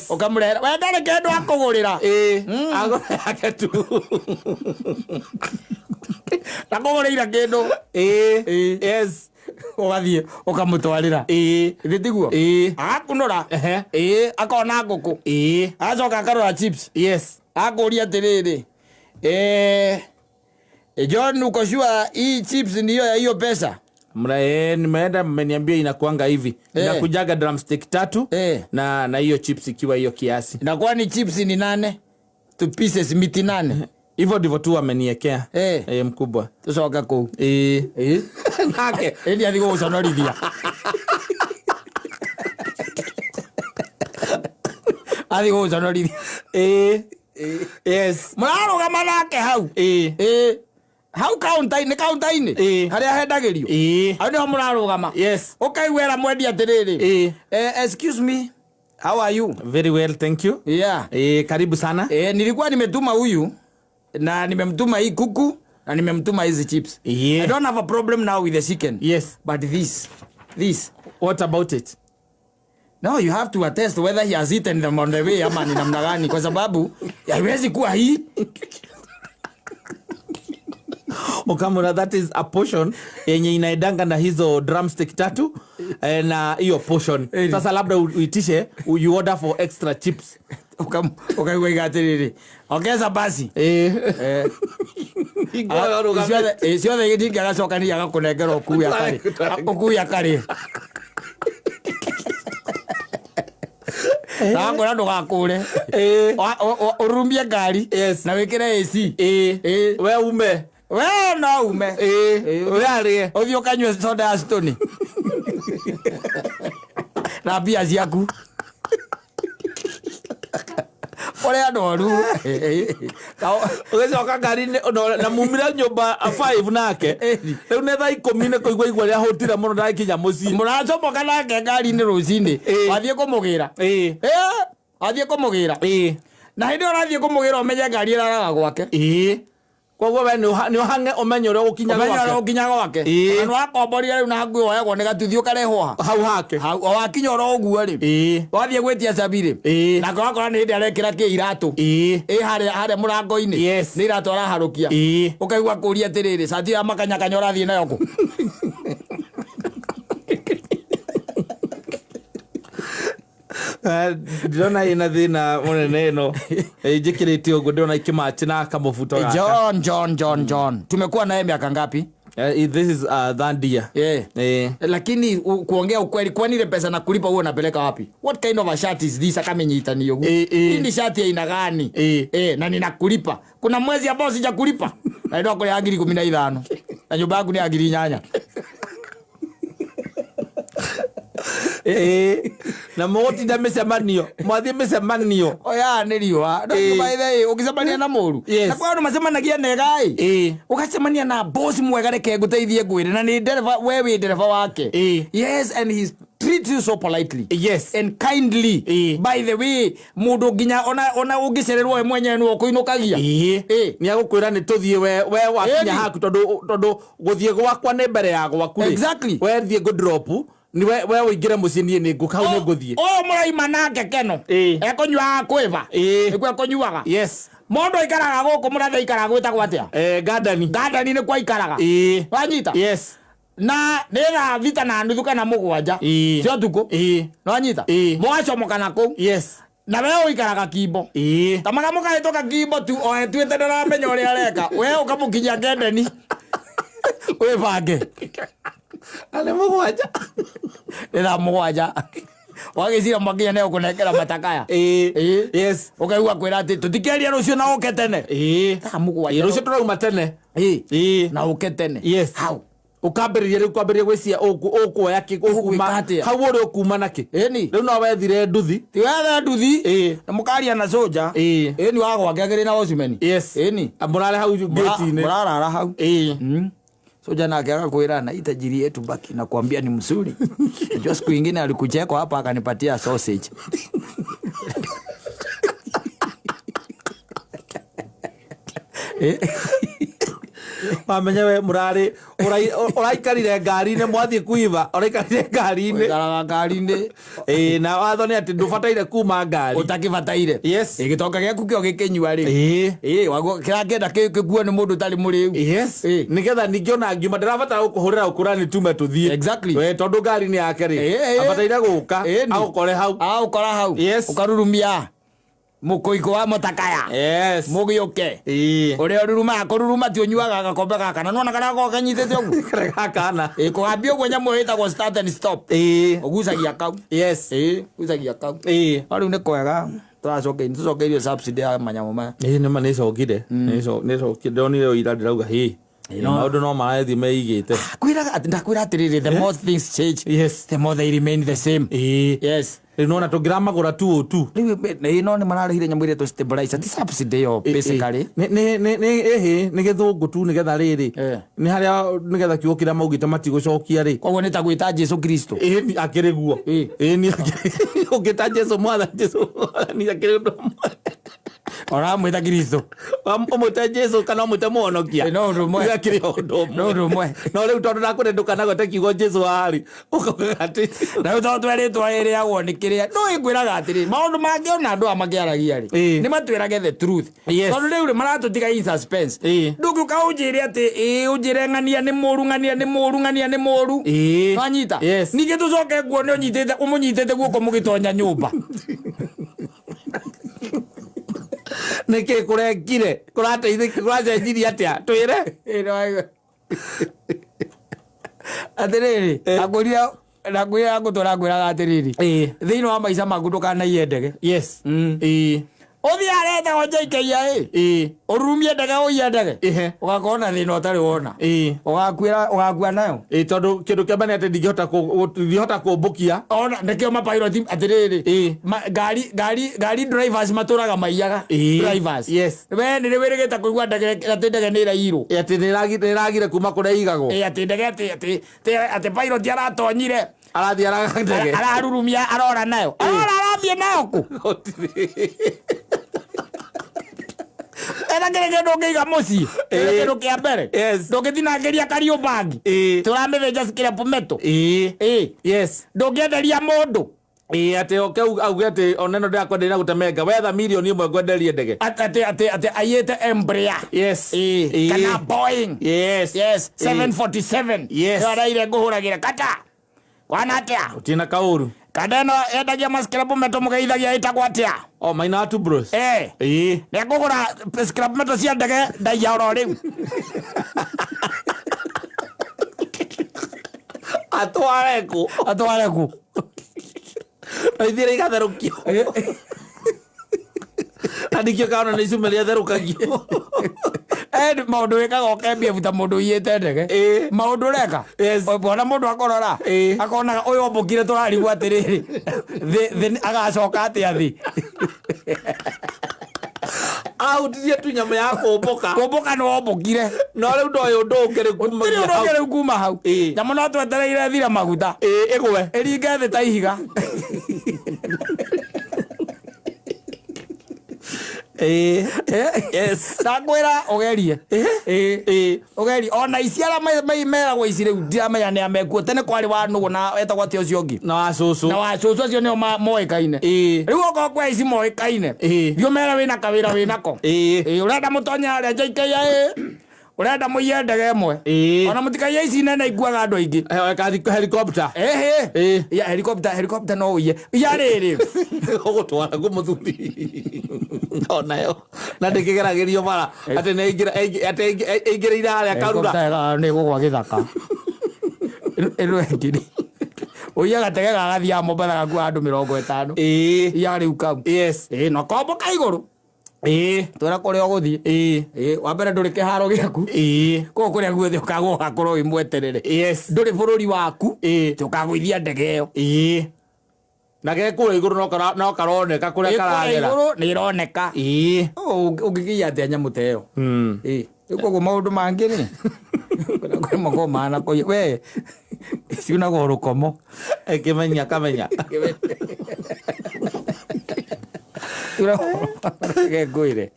[SPEAKER 2] Ũkamũrehera we ndarĩ kĩndũ akũgũrĩra.
[SPEAKER 1] Agũre yake tu.
[SPEAKER 2] Ndakũgũrĩire kĩndũ. Ũgathiĩ ũkamũtwarĩra. Githĩ tiguo? Agakunũra. Ĩĩ, akona ngũkũ. Agacoka akarora chips. Akũria atĩrĩrĩ, John, uko sure hii chips ndiyo ya hiyo pesa?
[SPEAKER 1] Mra, nimeenda mmeniambia inakuanga hivi. Inakujaga drumstick 3 na hiyo chips ikiwa hiyo kiasi.
[SPEAKER 2] Inakuwa ni chips ni 8, 2 pieces miti 8.
[SPEAKER 1] Hivyo ndivyo tu ameniekea. Mkubwa.
[SPEAKER 2] Tucoka kũu.
[SPEAKER 1] Nake.
[SPEAKER 2] Ĩni athiĩ gũgũconorithia. Athiĩ gũgũconorithia. Mũrarũgama nake hau. Hau kaunta-inĩ, kaunta-inĩ. Harĩa hendagĩrio. Hau nĩho mũrarũgama. Ũkaigua mwendia atĩrĩrĩ. Excuse me. How are you?
[SPEAKER 1] Very well, thank you. Karibu sana.
[SPEAKER 2] Nilikuwa nimetuma huyu na nimemtuma hii kuku na nimemtuma hizi chips. I don't have a problem now with the chicken. But this.
[SPEAKER 1] What about it?
[SPEAKER 2] No, you have to attest whether he has eaten them on the way ama ni namna gani, kwa sababu haiwezi kuwa hii.
[SPEAKER 1] Ukamona, that is a portion yenye inaendanga na hizo drumstick 3, na hiyo portion. Sasa labda uitishe, you order for extra chips.
[SPEAKER 2] Ukaigua atĩrĩrĩ, ongeza basi. Ciothe ningĩ agacokania agakũnengera ũkui akarĩ. Ũkui akarĩ. Na ngora ndũgakũre. Ũrurumie ngari. Na wĩkĩre AC.
[SPEAKER 1] We ume.
[SPEAKER 2] We no ume.
[SPEAKER 1] We arĩe.
[SPEAKER 2] Ũthiĩ ũkanyue soda ya Stone. Na mbia ciaku. Ũrĩa andũ oru.
[SPEAKER 1] Ũgĩcoka ngari-inĩ, na mumire nyũmba 5 nake. Rĩu nĩ thaa 10 nĩ kũigua igua rĩa hũtire mũno ndakinya mũciĩ.
[SPEAKER 2] Mũracomoka nake ngari-inĩ rũcinĩ. Wathiĩ kũmũgĩra. Wathiĩ kũmũgĩra. Na hĩndĩ ĩyo ũrathiĩ kũmũgĩra ũmenye ngari ĩraraga gwake.
[SPEAKER 1] Koguo we nĩ ũhange ũmenye ũrĩa ũgũkinya
[SPEAKER 2] Ũmenye ũrĩa
[SPEAKER 1] gwake.
[SPEAKER 2] ũkinya gwake.
[SPEAKER 1] Ĩĩ.
[SPEAKER 2] Ona nĩwakomborire rĩu na hakuhĩ woyagwo nĩ gatuthi ũkarehwo ha.
[SPEAKER 1] Hau hake.
[SPEAKER 2] Hau o wakinya oro ũguo rĩ.
[SPEAKER 1] Ĩĩ.
[SPEAKER 2] Wathiĩ gwĩtia cabi rĩ.
[SPEAKER 1] Ĩĩ.
[SPEAKER 2] Nake wakora nĩ hĩndĩ arekĩra kĩ iratũ.
[SPEAKER 1] Ĩĩ.
[SPEAKER 2] Ĩ harĩa harĩa mũrango-inĩ.
[SPEAKER 1] Yes.
[SPEAKER 2] Nĩ iratũ araharũkia.
[SPEAKER 1] Ĩĩ.
[SPEAKER 2] Ũkaigua kũria atĩrĩrĩ, cati ya makanyakanya ũrathiĩ nayo kũ?
[SPEAKER 1] Ndĩrona ĩna thĩna mũnene ĩno. Njĩkĩrĩte ũguo ndĩrona ikĩmatch na kamũbuto gaka.
[SPEAKER 2] John, John, John, John. Tumekuwa naye miaka ngapi?
[SPEAKER 1] This is third year.
[SPEAKER 2] Yeah.
[SPEAKER 1] Eh.
[SPEAKER 2] Lakini kuongea ukweli, kwani ile pesa nakulipa huo napeleka wapi? What kind of a shirt is this? Akamenyitanio huo.
[SPEAKER 1] Eh, eh.
[SPEAKER 2] Hii ni shati ya aina gani?
[SPEAKER 1] Eh.
[SPEAKER 2] Eh, na ninakulipa. Kuna mwezi ambao sijakulipa. Na ndio kule ngiri 15. Na nyumba yangu ni ya ngiri 8.
[SPEAKER 1] Eh. Na mũgũtinda mĩcemanio. Mwathiĩ mĩcemanio.
[SPEAKER 2] Oya nĩ riũa. No
[SPEAKER 1] Eh.
[SPEAKER 2] by the way, ũgĩcemania na mũru.
[SPEAKER 1] Yes.
[SPEAKER 2] Na kwa andũ macemanagia nega ĩ.
[SPEAKER 1] Eh.
[SPEAKER 2] Ũgacemania na boss mwega reke ngũteithie ngwĩre na nĩ ndereba we wĩ ndereba wake.
[SPEAKER 1] Eh.
[SPEAKER 2] Yes, and he treats you so politely.
[SPEAKER 1] Yes.
[SPEAKER 2] And kindly.
[SPEAKER 1] Eh.
[SPEAKER 2] By the way, mũndũ nginya ona ũngĩcererwo we mwenyewe nĩwe ũkũinũkagia.
[SPEAKER 1] Ĩĩ.
[SPEAKER 2] Eh.
[SPEAKER 1] Nĩ agũkwĩra nĩ tũthiĩ we wakinya
[SPEAKER 2] Ĩni.
[SPEAKER 1] haku tondũ gũthiĩ gwakwa nĩ mbere ya gwaku rĩ.
[SPEAKER 2] Exactly.
[SPEAKER 1] We thiĩ ngũ-drop, nĩ we ũingĩre mũciĩ niĩ nĩ ngũka hau nĩ ngũthiĩ.
[SPEAKER 2] Ũyũ mũraima nake keno.
[SPEAKER 1] Eh.
[SPEAKER 2] Ekũnyuaga kwĩba.
[SPEAKER 1] Eh.
[SPEAKER 2] Nĩkuo ekũnyuaga.
[SPEAKER 1] Yes.
[SPEAKER 2] Mũndũ aikaraga gũkũ mũrathe aikaraga gwĩtagwo atĩa?
[SPEAKER 1] Gandani.
[SPEAKER 2] Ngandani nĩkuo aikaraga.
[SPEAKER 1] Ĩĩ.
[SPEAKER 2] Wanyita?
[SPEAKER 1] Yes.
[SPEAKER 2] Na nĩ thaa thita na nuthu kana mũgwanja
[SPEAKER 1] Ĩĩ.
[SPEAKER 2] cia ũtukũ.
[SPEAKER 1] Ĩĩ.
[SPEAKER 2] Nĩwanyita?
[SPEAKER 1] Ĩĩ.
[SPEAKER 2] Mũgacomoka na kũu.
[SPEAKER 1] Yes.
[SPEAKER 2] Na we ũikaraga kimbo.
[SPEAKER 1] Ĩĩ.
[SPEAKER 2] Tamaga mũkahĩtũka kimbo tu o etuĩte ndaramenya ũrĩa areka. We ũkamũkinyia Ngendeni. Wĩbange.
[SPEAKER 1] Na nĩ mũgwanja.
[SPEAKER 2] Nĩ thaa mũgwanja. Wagĩciria mwakinya nĩ ũkũnengera matakaya.
[SPEAKER 1] Ĩĩ.
[SPEAKER 2] Ĩĩ.
[SPEAKER 1] Yes.
[SPEAKER 2] Ũkaigua kwĩra atĩ tũtikĩaria rũciũ na ũke tene.
[SPEAKER 1] Ĩĩ.
[SPEAKER 2] Thaa mũgwanja.
[SPEAKER 1] Ĩĩ, rũciũ tũrauma tene.
[SPEAKER 2] Ĩĩ.
[SPEAKER 1] Ĩĩ.
[SPEAKER 2] Na ũke tene.
[SPEAKER 1] Yes.
[SPEAKER 2] Hau.
[SPEAKER 1] Ũkambĩrĩria rĩu kwambĩrĩria gwĩciria ũkuoya kĩ ũkuma
[SPEAKER 2] Ũgwĩka atĩa?
[SPEAKER 1] hau ũrĩ ũkuma nakĩ.
[SPEAKER 2] Ĩni.
[SPEAKER 1] Rĩu no wethire nduthi.
[SPEAKER 2] Ti wethe nduthi.
[SPEAKER 1] Ĩĩ.
[SPEAKER 2] Na mũkaria na soja.
[SPEAKER 1] Ĩĩ.
[SPEAKER 2] Ĩni wa gwake akĩrĩ na ocimeni.
[SPEAKER 1] Yes.
[SPEAKER 2] Ĩni.
[SPEAKER 1] Mũrarĩ hau ngĩti-inĩ.
[SPEAKER 2] Mũrarara hau.
[SPEAKER 1] Ĩĩ.
[SPEAKER 2] Soja nake akakwĩra na hii tajiri yetu baki na kuambia ni mzuri. Najua siku ingine alikuchekwa hapa akanipatia sausage. Eh.
[SPEAKER 1] Wamenya we mũrarĩ ũraikarire ngari-inĩ mwathiĩ kuiba ũraikarire ngari-inĩ.
[SPEAKER 2] Ũikaraga ngari-inĩ.
[SPEAKER 1] Ĩĩ, na watho nĩ atĩ ndũbataire kuma ngari.
[SPEAKER 2] Ũtakĩbataire.
[SPEAKER 1] Yes.
[SPEAKER 2] Ĩ, gĩtonga gĩaku kĩo gĩkĩnyua rĩ.
[SPEAKER 1] Ĩĩ.
[SPEAKER 2] Ĩ, waguo kĩrakĩenda gĩkuo nĩ mũndũ ũtarĩ mũrĩu.
[SPEAKER 1] Yes.
[SPEAKER 2] Ĩĩ.
[SPEAKER 1] Nĩgetha ningĩ ona ngiuma ndĩrabatara gũkũhũrĩra gũkũra nĩ tume tũthiĩ.
[SPEAKER 2] Exactly.
[SPEAKER 1] We tondũ ngari nĩ yake rĩ.
[SPEAKER 2] Ĩĩ, ĩĩ.
[SPEAKER 1] Abataire gũka
[SPEAKER 2] Ĩni.
[SPEAKER 1] agũkore hau.
[SPEAKER 2] Agũkora hau.
[SPEAKER 1] Yes.
[SPEAKER 2] Ũkarurumia mũkũikũ wa mũtakaya.
[SPEAKER 1] Yes.
[SPEAKER 2] Mũgĩũke.
[SPEAKER 1] Ĩĩ.
[SPEAKER 2] Ũrĩa ũrurumaga kũruruma ti ũnyuaga gakombe gaka na nĩwona karĩa gakoragwo kanyitĩte ũguo.
[SPEAKER 1] Karĩa gakana.
[SPEAKER 2] Ĩ, kũgambia ũguo nyamũ ĩyo ĩtagwo start and stop.
[SPEAKER 1] Ĩĩ.
[SPEAKER 2] Ũgucagia kau.
[SPEAKER 1] Yes.
[SPEAKER 2] Ĩ, ũgucagia kau.
[SPEAKER 1] Ĩĩ.
[SPEAKER 2] No rĩu nĩ kwega tũracokeria tũcokeirio subsidy ya manyamũ maya.
[SPEAKER 1] Ĩĩ nĩma nĩcokire. Nĩcokire ndonire ũira ndĩrauga hĩ. Maũndũ no marathiĩ meigĩte.
[SPEAKER 2] Kwĩraga atĩ ndakwĩra atĩrĩrĩ the more things change
[SPEAKER 1] Yes.
[SPEAKER 2] the more they remain the same.
[SPEAKER 1] Ĩĩ.
[SPEAKER 2] Yes.
[SPEAKER 1] Rĩu nĩwona tũngĩramagũra tu ũ tu.
[SPEAKER 2] Rĩu ĩ no nĩ mararĩhire nyamũ ĩrĩa ĩtwo stabilizer ti subsidy ĩyo basically.
[SPEAKER 1] Ĩhĩ nĩ gĩthũngũ tu nĩgetha rĩrĩ.
[SPEAKER 2] Eh.
[SPEAKER 1] Nĩ harĩa nĩgetha kiugo kĩrĩa maugĩte matigũcokia rĩ.
[SPEAKER 2] Koguo nĩ ta gwĩta Jesu Kristo.
[SPEAKER 1] Ĩni akĩrĩ guo.
[SPEAKER 2] Ĩĩ.
[SPEAKER 1] Ĩni akĩrĩ ũngĩta Jesu mwathani Jesu mwathani akĩrĩ ũndũ ũmwe.
[SPEAKER 2] Ũramwĩta Kristo.
[SPEAKER 1] Ũmwĩte Jesu kana ũmwĩte mũhonokia.
[SPEAKER 2] Ĩ, no ũndũ ũmwe.
[SPEAKER 1] Akĩrĩ o ũndũ ũmwe.
[SPEAKER 2] No ũndũ ũmwe.
[SPEAKER 1] No rĩu tondũ ndakwĩra ndũkanagwete kiugo Jesu haha rĩ. Ũkauga atĩ
[SPEAKER 2] Na rĩu tondũ twerĩtwo ĩrĩagwo nĩ kĩrĩa no ĩngwĩraga atĩrĩ maũndũ mangĩ ona andũ aya makĩaragia rĩ
[SPEAKER 1] Ĩĩ.
[SPEAKER 2] nĩ matwĩrage the truth.
[SPEAKER 1] Yes.
[SPEAKER 2] Tondũ rĩu rĩ maratũtiga in suspense.
[SPEAKER 1] Ĩĩ.
[SPEAKER 2] Ndũngĩũka ũnjĩre atĩ ĩĩ ũnjĩre ng'ania nĩ mũru ng'ania nĩ mũru ng'ania nĩ mũru.
[SPEAKER 1] Ĩĩ.
[SPEAKER 2] Nwanyita?
[SPEAKER 1] Yes.
[SPEAKER 2] Ningĩ tũcoke nguone ũnyitĩte ũmũnyitĩte guoko mũgĩtonya nyũmba.
[SPEAKER 1] Nĩkĩ kũrekire? Kũrateithĩki kũracenjirie atĩa? Twĩre.
[SPEAKER 2] Atĩrĩrĩ akwĩrire ndakwĩra ngũtũra ngwĩraga atĩrĩrĩ
[SPEAKER 1] Ĩĩ.
[SPEAKER 2] thĩinĩ wa maica maku ndũkanaiye ndege.
[SPEAKER 1] Yes. Ĩĩ.
[SPEAKER 2] Ũthiĩ aretagwo JKIA
[SPEAKER 1] Ĩĩ.
[SPEAKER 2] ũrurumie ndege ũiye ndege
[SPEAKER 1] Ĩhe.
[SPEAKER 2] ũgakorwo na thĩna ũtarĩ wona.
[SPEAKER 1] Ĩĩ.
[SPEAKER 2] Ũgakuĩra ũgakua nayo.
[SPEAKER 1] Ĩĩ tondũ kĩndũ kĩa mbere nĩ atĩ ndingĩhota kũmbũkia.
[SPEAKER 2] Ona nĩkĩo mapilot atĩrĩrĩ
[SPEAKER 1] Ĩĩ.
[SPEAKER 2] ngari ngari ngari drivers matũraga maiyaga.
[SPEAKER 1] Ĩĩ.
[SPEAKER 2] Drivers.
[SPEAKER 1] Yes.
[SPEAKER 2] We nĩ rĩ wĩrĩgĩte kũigua ndege atĩ ndege nĩ ĩraiyirwo.
[SPEAKER 1] Ĩ, atĩ nĩ ĩragire kuma kũrĩa ĩigagwo.
[SPEAKER 2] Ĩ atĩ ndege atĩ atĩ atĩ pilot aratonyire
[SPEAKER 1] Arathiĩ araga ndege.
[SPEAKER 2] Ararurumia arora nayo. Arora arathiĩ nayo kũ?
[SPEAKER 1] Gũtirĩ.
[SPEAKER 2] Ena Gĩtakĩrĩ kĩndũ ũngĩiga mũciĩ.
[SPEAKER 1] Ĩĩ.
[SPEAKER 2] Kĩndũ kĩa mbere.
[SPEAKER 1] Yes.
[SPEAKER 2] Ndũngĩtinangĩria Kariobangi.
[SPEAKER 1] Ĩĩ.
[SPEAKER 2] Tũramĩthĩnja scrap metal.
[SPEAKER 1] Ĩĩ.
[SPEAKER 2] Ĩĩ.
[SPEAKER 1] Yes.
[SPEAKER 2] Ndũngĩenderia mũndũ.
[SPEAKER 1] Ĩĩ atĩ oke auge atĩ oneno ndĩrakwenderia na gũtemenga wetha mirioni ĩmwe ngwenderie ndege.
[SPEAKER 2] Atĩ atĩ atĩ aiyĩte Embraer.
[SPEAKER 1] Yes.
[SPEAKER 2] Ĩĩ.
[SPEAKER 1] Ĩĩ.
[SPEAKER 2] Kana Boeing.
[SPEAKER 1] Yes.
[SPEAKER 2] Yes.
[SPEAKER 1] Ĩĩ.
[SPEAKER 2] 747.
[SPEAKER 1] Yes.
[SPEAKER 2] Ĩyo araire ngũhũragĩra kata. Kwana atĩa?
[SPEAKER 1] Ũtirĩ na kaũru.
[SPEAKER 2] Kanda ĩno yendagia ma scrap metal mũgeithagia ĩtagwo atĩa?
[SPEAKER 1] O maina wa two bros.
[SPEAKER 2] Ĩĩ.
[SPEAKER 1] Ĩĩ.
[SPEAKER 2] Nĩngũgũra scrap metal cia ndege ndaiya oro rĩu.
[SPEAKER 1] Atware kũ?
[SPEAKER 2] Atware kũ?
[SPEAKER 1] Na ithiĩ igatherũkio. Na ndikĩo kana nĩ icuma iria therũkagio.
[SPEAKER 2] And maũndũ wĩkaga ũkembia ta mũndũ ũiyĩte ndege.
[SPEAKER 1] Ĩĩ.
[SPEAKER 2] Maũndũ ũreka.
[SPEAKER 1] Yes.
[SPEAKER 2] Wona mũndũ akorora.
[SPEAKER 1] Ĩĩ.
[SPEAKER 2] Akonaga ũyũ ombũkire tũrarigwo atĩrĩrĩ. Thĩ thĩ agacoka atĩa thĩ.
[SPEAKER 1] Ahutirie tu nyamũ ya kũmbũka.
[SPEAKER 2] Kũmbũka nĩ wombũkire.
[SPEAKER 1] No rĩu ndoĩ ũndũ ũngĩ rĩu
[SPEAKER 2] Gũtirĩ
[SPEAKER 1] kumagia
[SPEAKER 2] ũndũ
[SPEAKER 1] hau.
[SPEAKER 2] ũngĩ rĩu kuma hau.
[SPEAKER 1] Ĩĩ.
[SPEAKER 2] Nyamũ no twetereire ĩthire maguta.
[SPEAKER 1] Ĩĩ ĩgwe.
[SPEAKER 2] Ĩringe thĩ ta ihiga.
[SPEAKER 1] Ĩĩ. Yes.
[SPEAKER 2] Ndakwĩra ũgerie. Ĩĩ.
[SPEAKER 1] Ĩĩ.
[SPEAKER 2] Ũgerie. Ona ici arĩa meragwo ici rĩu ndiramenya nĩa mekuo. Tene kwarĩ wa nũgũ na wetagwo atĩa ũcio ũngĩ.
[SPEAKER 1] Na wa cũcũ.
[SPEAKER 2] Na wa cũcũ acio nĩo moĩkaine.
[SPEAKER 1] Ĩĩ.
[SPEAKER 2] Rĩu okorwo kwĩ ici moĩkaine.
[SPEAKER 1] Ĩĩ.
[SPEAKER 2] Thiĩ ũmere wĩna kawĩra wĩnako.
[SPEAKER 1] Ĩĩ.
[SPEAKER 2] Ĩĩ ũrenda mũtonye harĩa JKIA. Ũrenda mũiye ndege ĩmwe.
[SPEAKER 1] Ĩĩ.
[SPEAKER 2] Ona mũtikaiye ici nene ikuaga andũ aingĩ.
[SPEAKER 1] Helicopter.
[SPEAKER 2] Ĩhĩ.
[SPEAKER 1] Ĩĩ.
[SPEAKER 2] Ya helicopter helicopter no ũiye. Ya rĩrĩ.
[SPEAKER 1] Ũgũtwara kũ mũthuri onayo na ndĩkĩgeragĩrio bara atĩ nĩ atĩ aingĩrĩire harĩa karura
[SPEAKER 2] Helicopter nĩ ĩgũgwa gĩthaka. Ĩno ĩngĩ. Ũiye gatege gagathiaga Mombatha gakua andũ 50.
[SPEAKER 1] Ĩĩ.
[SPEAKER 2] Ya rĩu kau.
[SPEAKER 1] Yes.
[SPEAKER 2] Ĩĩ na komboka igũrũ.
[SPEAKER 1] Ĩĩ.
[SPEAKER 2] Twĩra kũrĩa ũgũthiĩ.
[SPEAKER 1] Ĩĩ.
[SPEAKER 2] Ĩĩ wa mbere ndũrĩ kĩharo gĩaku.
[SPEAKER 1] Ĩĩ.
[SPEAKER 2] Kũu kũrĩa guothe ũkagũa ũgakorwo wĩ mweterere.
[SPEAKER 1] Yes.
[SPEAKER 2] Ndũrĩ bũrũri waku.
[SPEAKER 1] Ĩĩ.
[SPEAKER 2] Tũkagũithia ndege ĩyo.
[SPEAKER 1] Ĩĩ. Na ge kũrĩa igũrũ no karoneka kũrĩa
[SPEAKER 2] Ĩ kũrĩa
[SPEAKER 1] karagera.
[SPEAKER 2] igũrũ nĩ ĩroneka.
[SPEAKER 1] Ĩĩ.
[SPEAKER 2] Ũngĩkĩiya atĩa nyamũ ta ĩyo? Ĩĩ. Rĩu koguo maũndũ mangĩ rĩ. Kwĩ makoragwo mahana kũiya. We ciunagwo rũkomo.
[SPEAKER 1] Ĩkĩmenya kamenya.
[SPEAKER 2] Reke ngwĩre.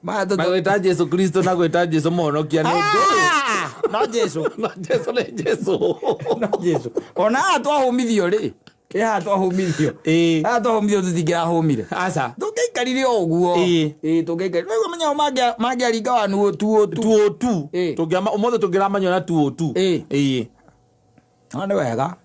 [SPEAKER 1] Na gwĩta Jesu Kristo na gwĩta Jesu mũhonokia nĩ ũndũ ũyũ.
[SPEAKER 2] No Jesu.
[SPEAKER 1] No Jesu nĩ Jesu.
[SPEAKER 2] No Jesu. Ona haha twahũmithio rĩ. Ĩ haha twahũmithio.
[SPEAKER 1] Ĩĩ.
[SPEAKER 2] Haha twahũmithio tũtingĩrahũmire.
[SPEAKER 1] Aca.
[SPEAKER 2] Tũngĩaikarire o ũguo.
[SPEAKER 1] Ĩĩ.
[SPEAKER 2] Ĩĩ tũngĩaikarire. Rĩu menya mangĩaringa wa nuo tuo tu.
[SPEAKER 1] Tuo tu.
[SPEAKER 2] Ĩĩ.
[SPEAKER 1] Ũmũthĩ tũngĩramanywo na tuo tu.
[SPEAKER 2] Ĩĩ.
[SPEAKER 1] Ĩĩ.
[SPEAKER 2] No nĩ wega.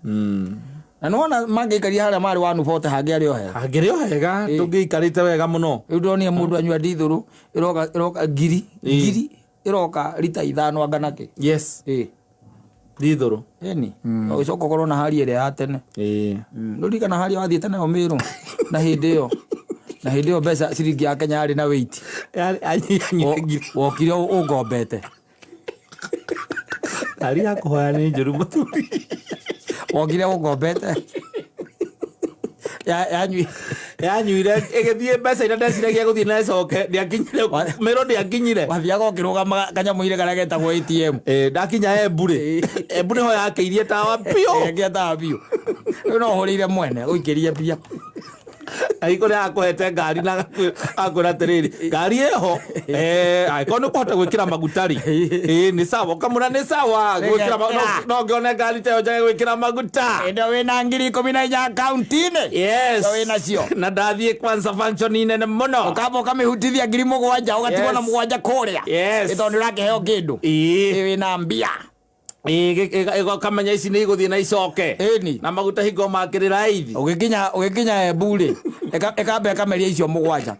[SPEAKER 2] Na nĩwona mangĩaikarire harĩa marĩ wa nubote hangĩarĩ o hega.
[SPEAKER 1] Hangĩrĩ o hega tũngĩikarĩte wega mũno.
[SPEAKER 2] Rĩu ndonire mũndũ anyua ndithũrũ ĩroka ĩroka ngiri ngiri ĩroka rita 5 anga nakĩ.
[SPEAKER 1] Yes.
[SPEAKER 2] Ĩĩ.
[SPEAKER 1] Ndithũrũ.
[SPEAKER 2] Ĩni. Ũgĩcoka ũkorwo na hari ĩrĩa ya tene.
[SPEAKER 1] Ĩĩ.
[SPEAKER 2] Nũririkana hari wathiĩte nayo Mĩrũ na hĩndĩ ĩyo. Na hĩndĩ ĩyo mbeca ciringi ya Kenya yarĩ na weight.
[SPEAKER 1] Anyuire ngiri.
[SPEAKER 2] Wokire ũngombete.
[SPEAKER 1] Ngari ya kũhoya nĩ njũru mũthuri.
[SPEAKER 2] Wokire ũngombete. Yanyui.
[SPEAKER 1] Yanyuire ĩgĩthiĩ mbeca iria ndeciragia gũthiĩ na ĩcoke ndĩakinyire Mĩrũ ndĩakinyire.
[SPEAKER 2] Wathiaga ũkĩrũgama kanyamũ-inĩ karĩa getagwo ATM.
[SPEAKER 1] Ĩĩ ndakinya Embu rĩ. Embu nĩho yakĩirie tawa biũ.
[SPEAKER 2] Ĩgĩakia tawa biũ. Rĩu no ũhũrĩire mwene ũikĩrie mbia.
[SPEAKER 1] Angĩkorwo nĩ akũhete ngari na akwĩra atĩrĩrĩ ngari ĩho angĩkorwo nĩ ũkũhota gwĩkĩra maguta rĩ ĩĩ nĩ sawa ũkamwĩra nĩ sawa gwĩkĩra no ngĩone ngari ta ĩyo njage gwĩkĩra maguta.
[SPEAKER 2] Ĩndo wĩna 14,000 akaunti-inĩ.
[SPEAKER 1] Yes.
[SPEAKER 2] Ĩndo wĩnacio.
[SPEAKER 1] Na ndathiĩ kwanza function nene mũno.
[SPEAKER 2] Ũkamba ũkamĩhutithia 7,000 ũgatigwo na
[SPEAKER 1] Yes.
[SPEAKER 2] 7 kũrĩa.
[SPEAKER 1] Yes.
[SPEAKER 2] Ĩ tondũ nĩ ũrakĩheo kĩndũ.
[SPEAKER 1] Ĩĩ.
[SPEAKER 2] Ĩ wĩna mbia.
[SPEAKER 1] Ĩĩ ũkamenya ici nĩ igũthiĩ na icoke.
[SPEAKER 2] Ĩni.
[SPEAKER 1] Na maguta hingo makĩrĩ raithi.
[SPEAKER 2] Ũgĩkinya ũgĩkinya Embu rĩ ĩkamba ĩkameria icio 7.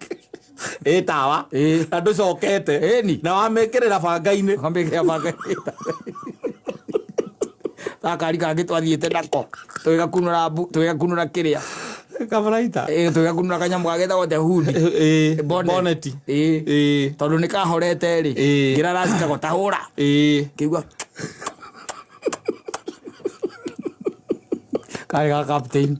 [SPEAKER 1] Ĩ tawa.
[SPEAKER 2] Ĩĩ.
[SPEAKER 1] Na ndũcokete.
[SPEAKER 2] Ĩni.
[SPEAKER 1] Na wamĩkĩrĩra banga-inĩ.
[SPEAKER 2] Ũkamĩkĩra banga. Gakari kangĩ twathiĩte nako tũgĩgakunũra tũgĩgakunũra kĩrĩa.
[SPEAKER 1] Kabaraita.
[SPEAKER 2] Ĩĩ tũgĩgakunũra kanyamũ gagĩtagwo the hood.
[SPEAKER 1] Ĩĩ.
[SPEAKER 2] Bonnet.
[SPEAKER 1] Bonnet.
[SPEAKER 2] Ĩĩ.
[SPEAKER 1] Ĩĩ.
[SPEAKER 2] Tondũ nĩ kahorete rĩ.
[SPEAKER 1] Ĩĩ.
[SPEAKER 2] Ngĩra racikago ta hũra.
[SPEAKER 1] Ĩĩ.
[SPEAKER 2] Ngĩigua karĩ ga captain.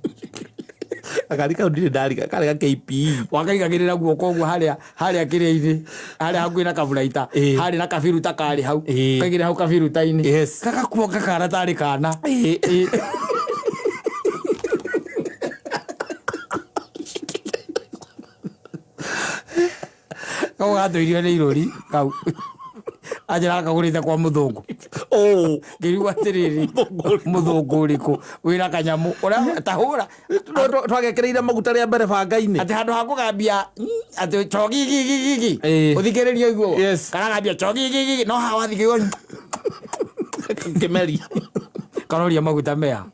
[SPEAKER 1] Gakari kau ndirĩ ndarika karĩ ga KPE.
[SPEAKER 2] Wakaigagĩrĩra guoko ũguo harĩa harĩa kĩrĩa-inĩ harĩa hakuhĩ na kaburaita
[SPEAKER 1] Ĩĩ.
[SPEAKER 2] harĩ na kabiruta karĩ hau
[SPEAKER 1] Ĩĩ.
[SPEAKER 2] kaigĩrĩra hau kabiruta-inĩ
[SPEAKER 1] Yes.
[SPEAKER 2] gagakuonga kana tarĩ kana.
[SPEAKER 1] Ĩĩ.
[SPEAKER 2] Ĩĩ. Kau gatũirio nĩ irũri kau anjĩra kagũrĩte kwa mũthũngũ.
[SPEAKER 1] Oh.
[SPEAKER 2] Ngĩrigwo atĩrĩrĩ, mũthũngũ ũrĩkũ wĩna kanyamũ ũrĩa tahũra?
[SPEAKER 1] Twagekereire maguta rĩa mbere banga-inĩ.
[SPEAKER 2] Atĩ handũ ha kũgambia atĩ chogigigigigi, ũthikĩrĩrie ũiguo, karagambia chogigigigi, no haha wathikĩrĩria
[SPEAKER 1] kĩmeri.
[SPEAKER 2] Karoria maguta mea.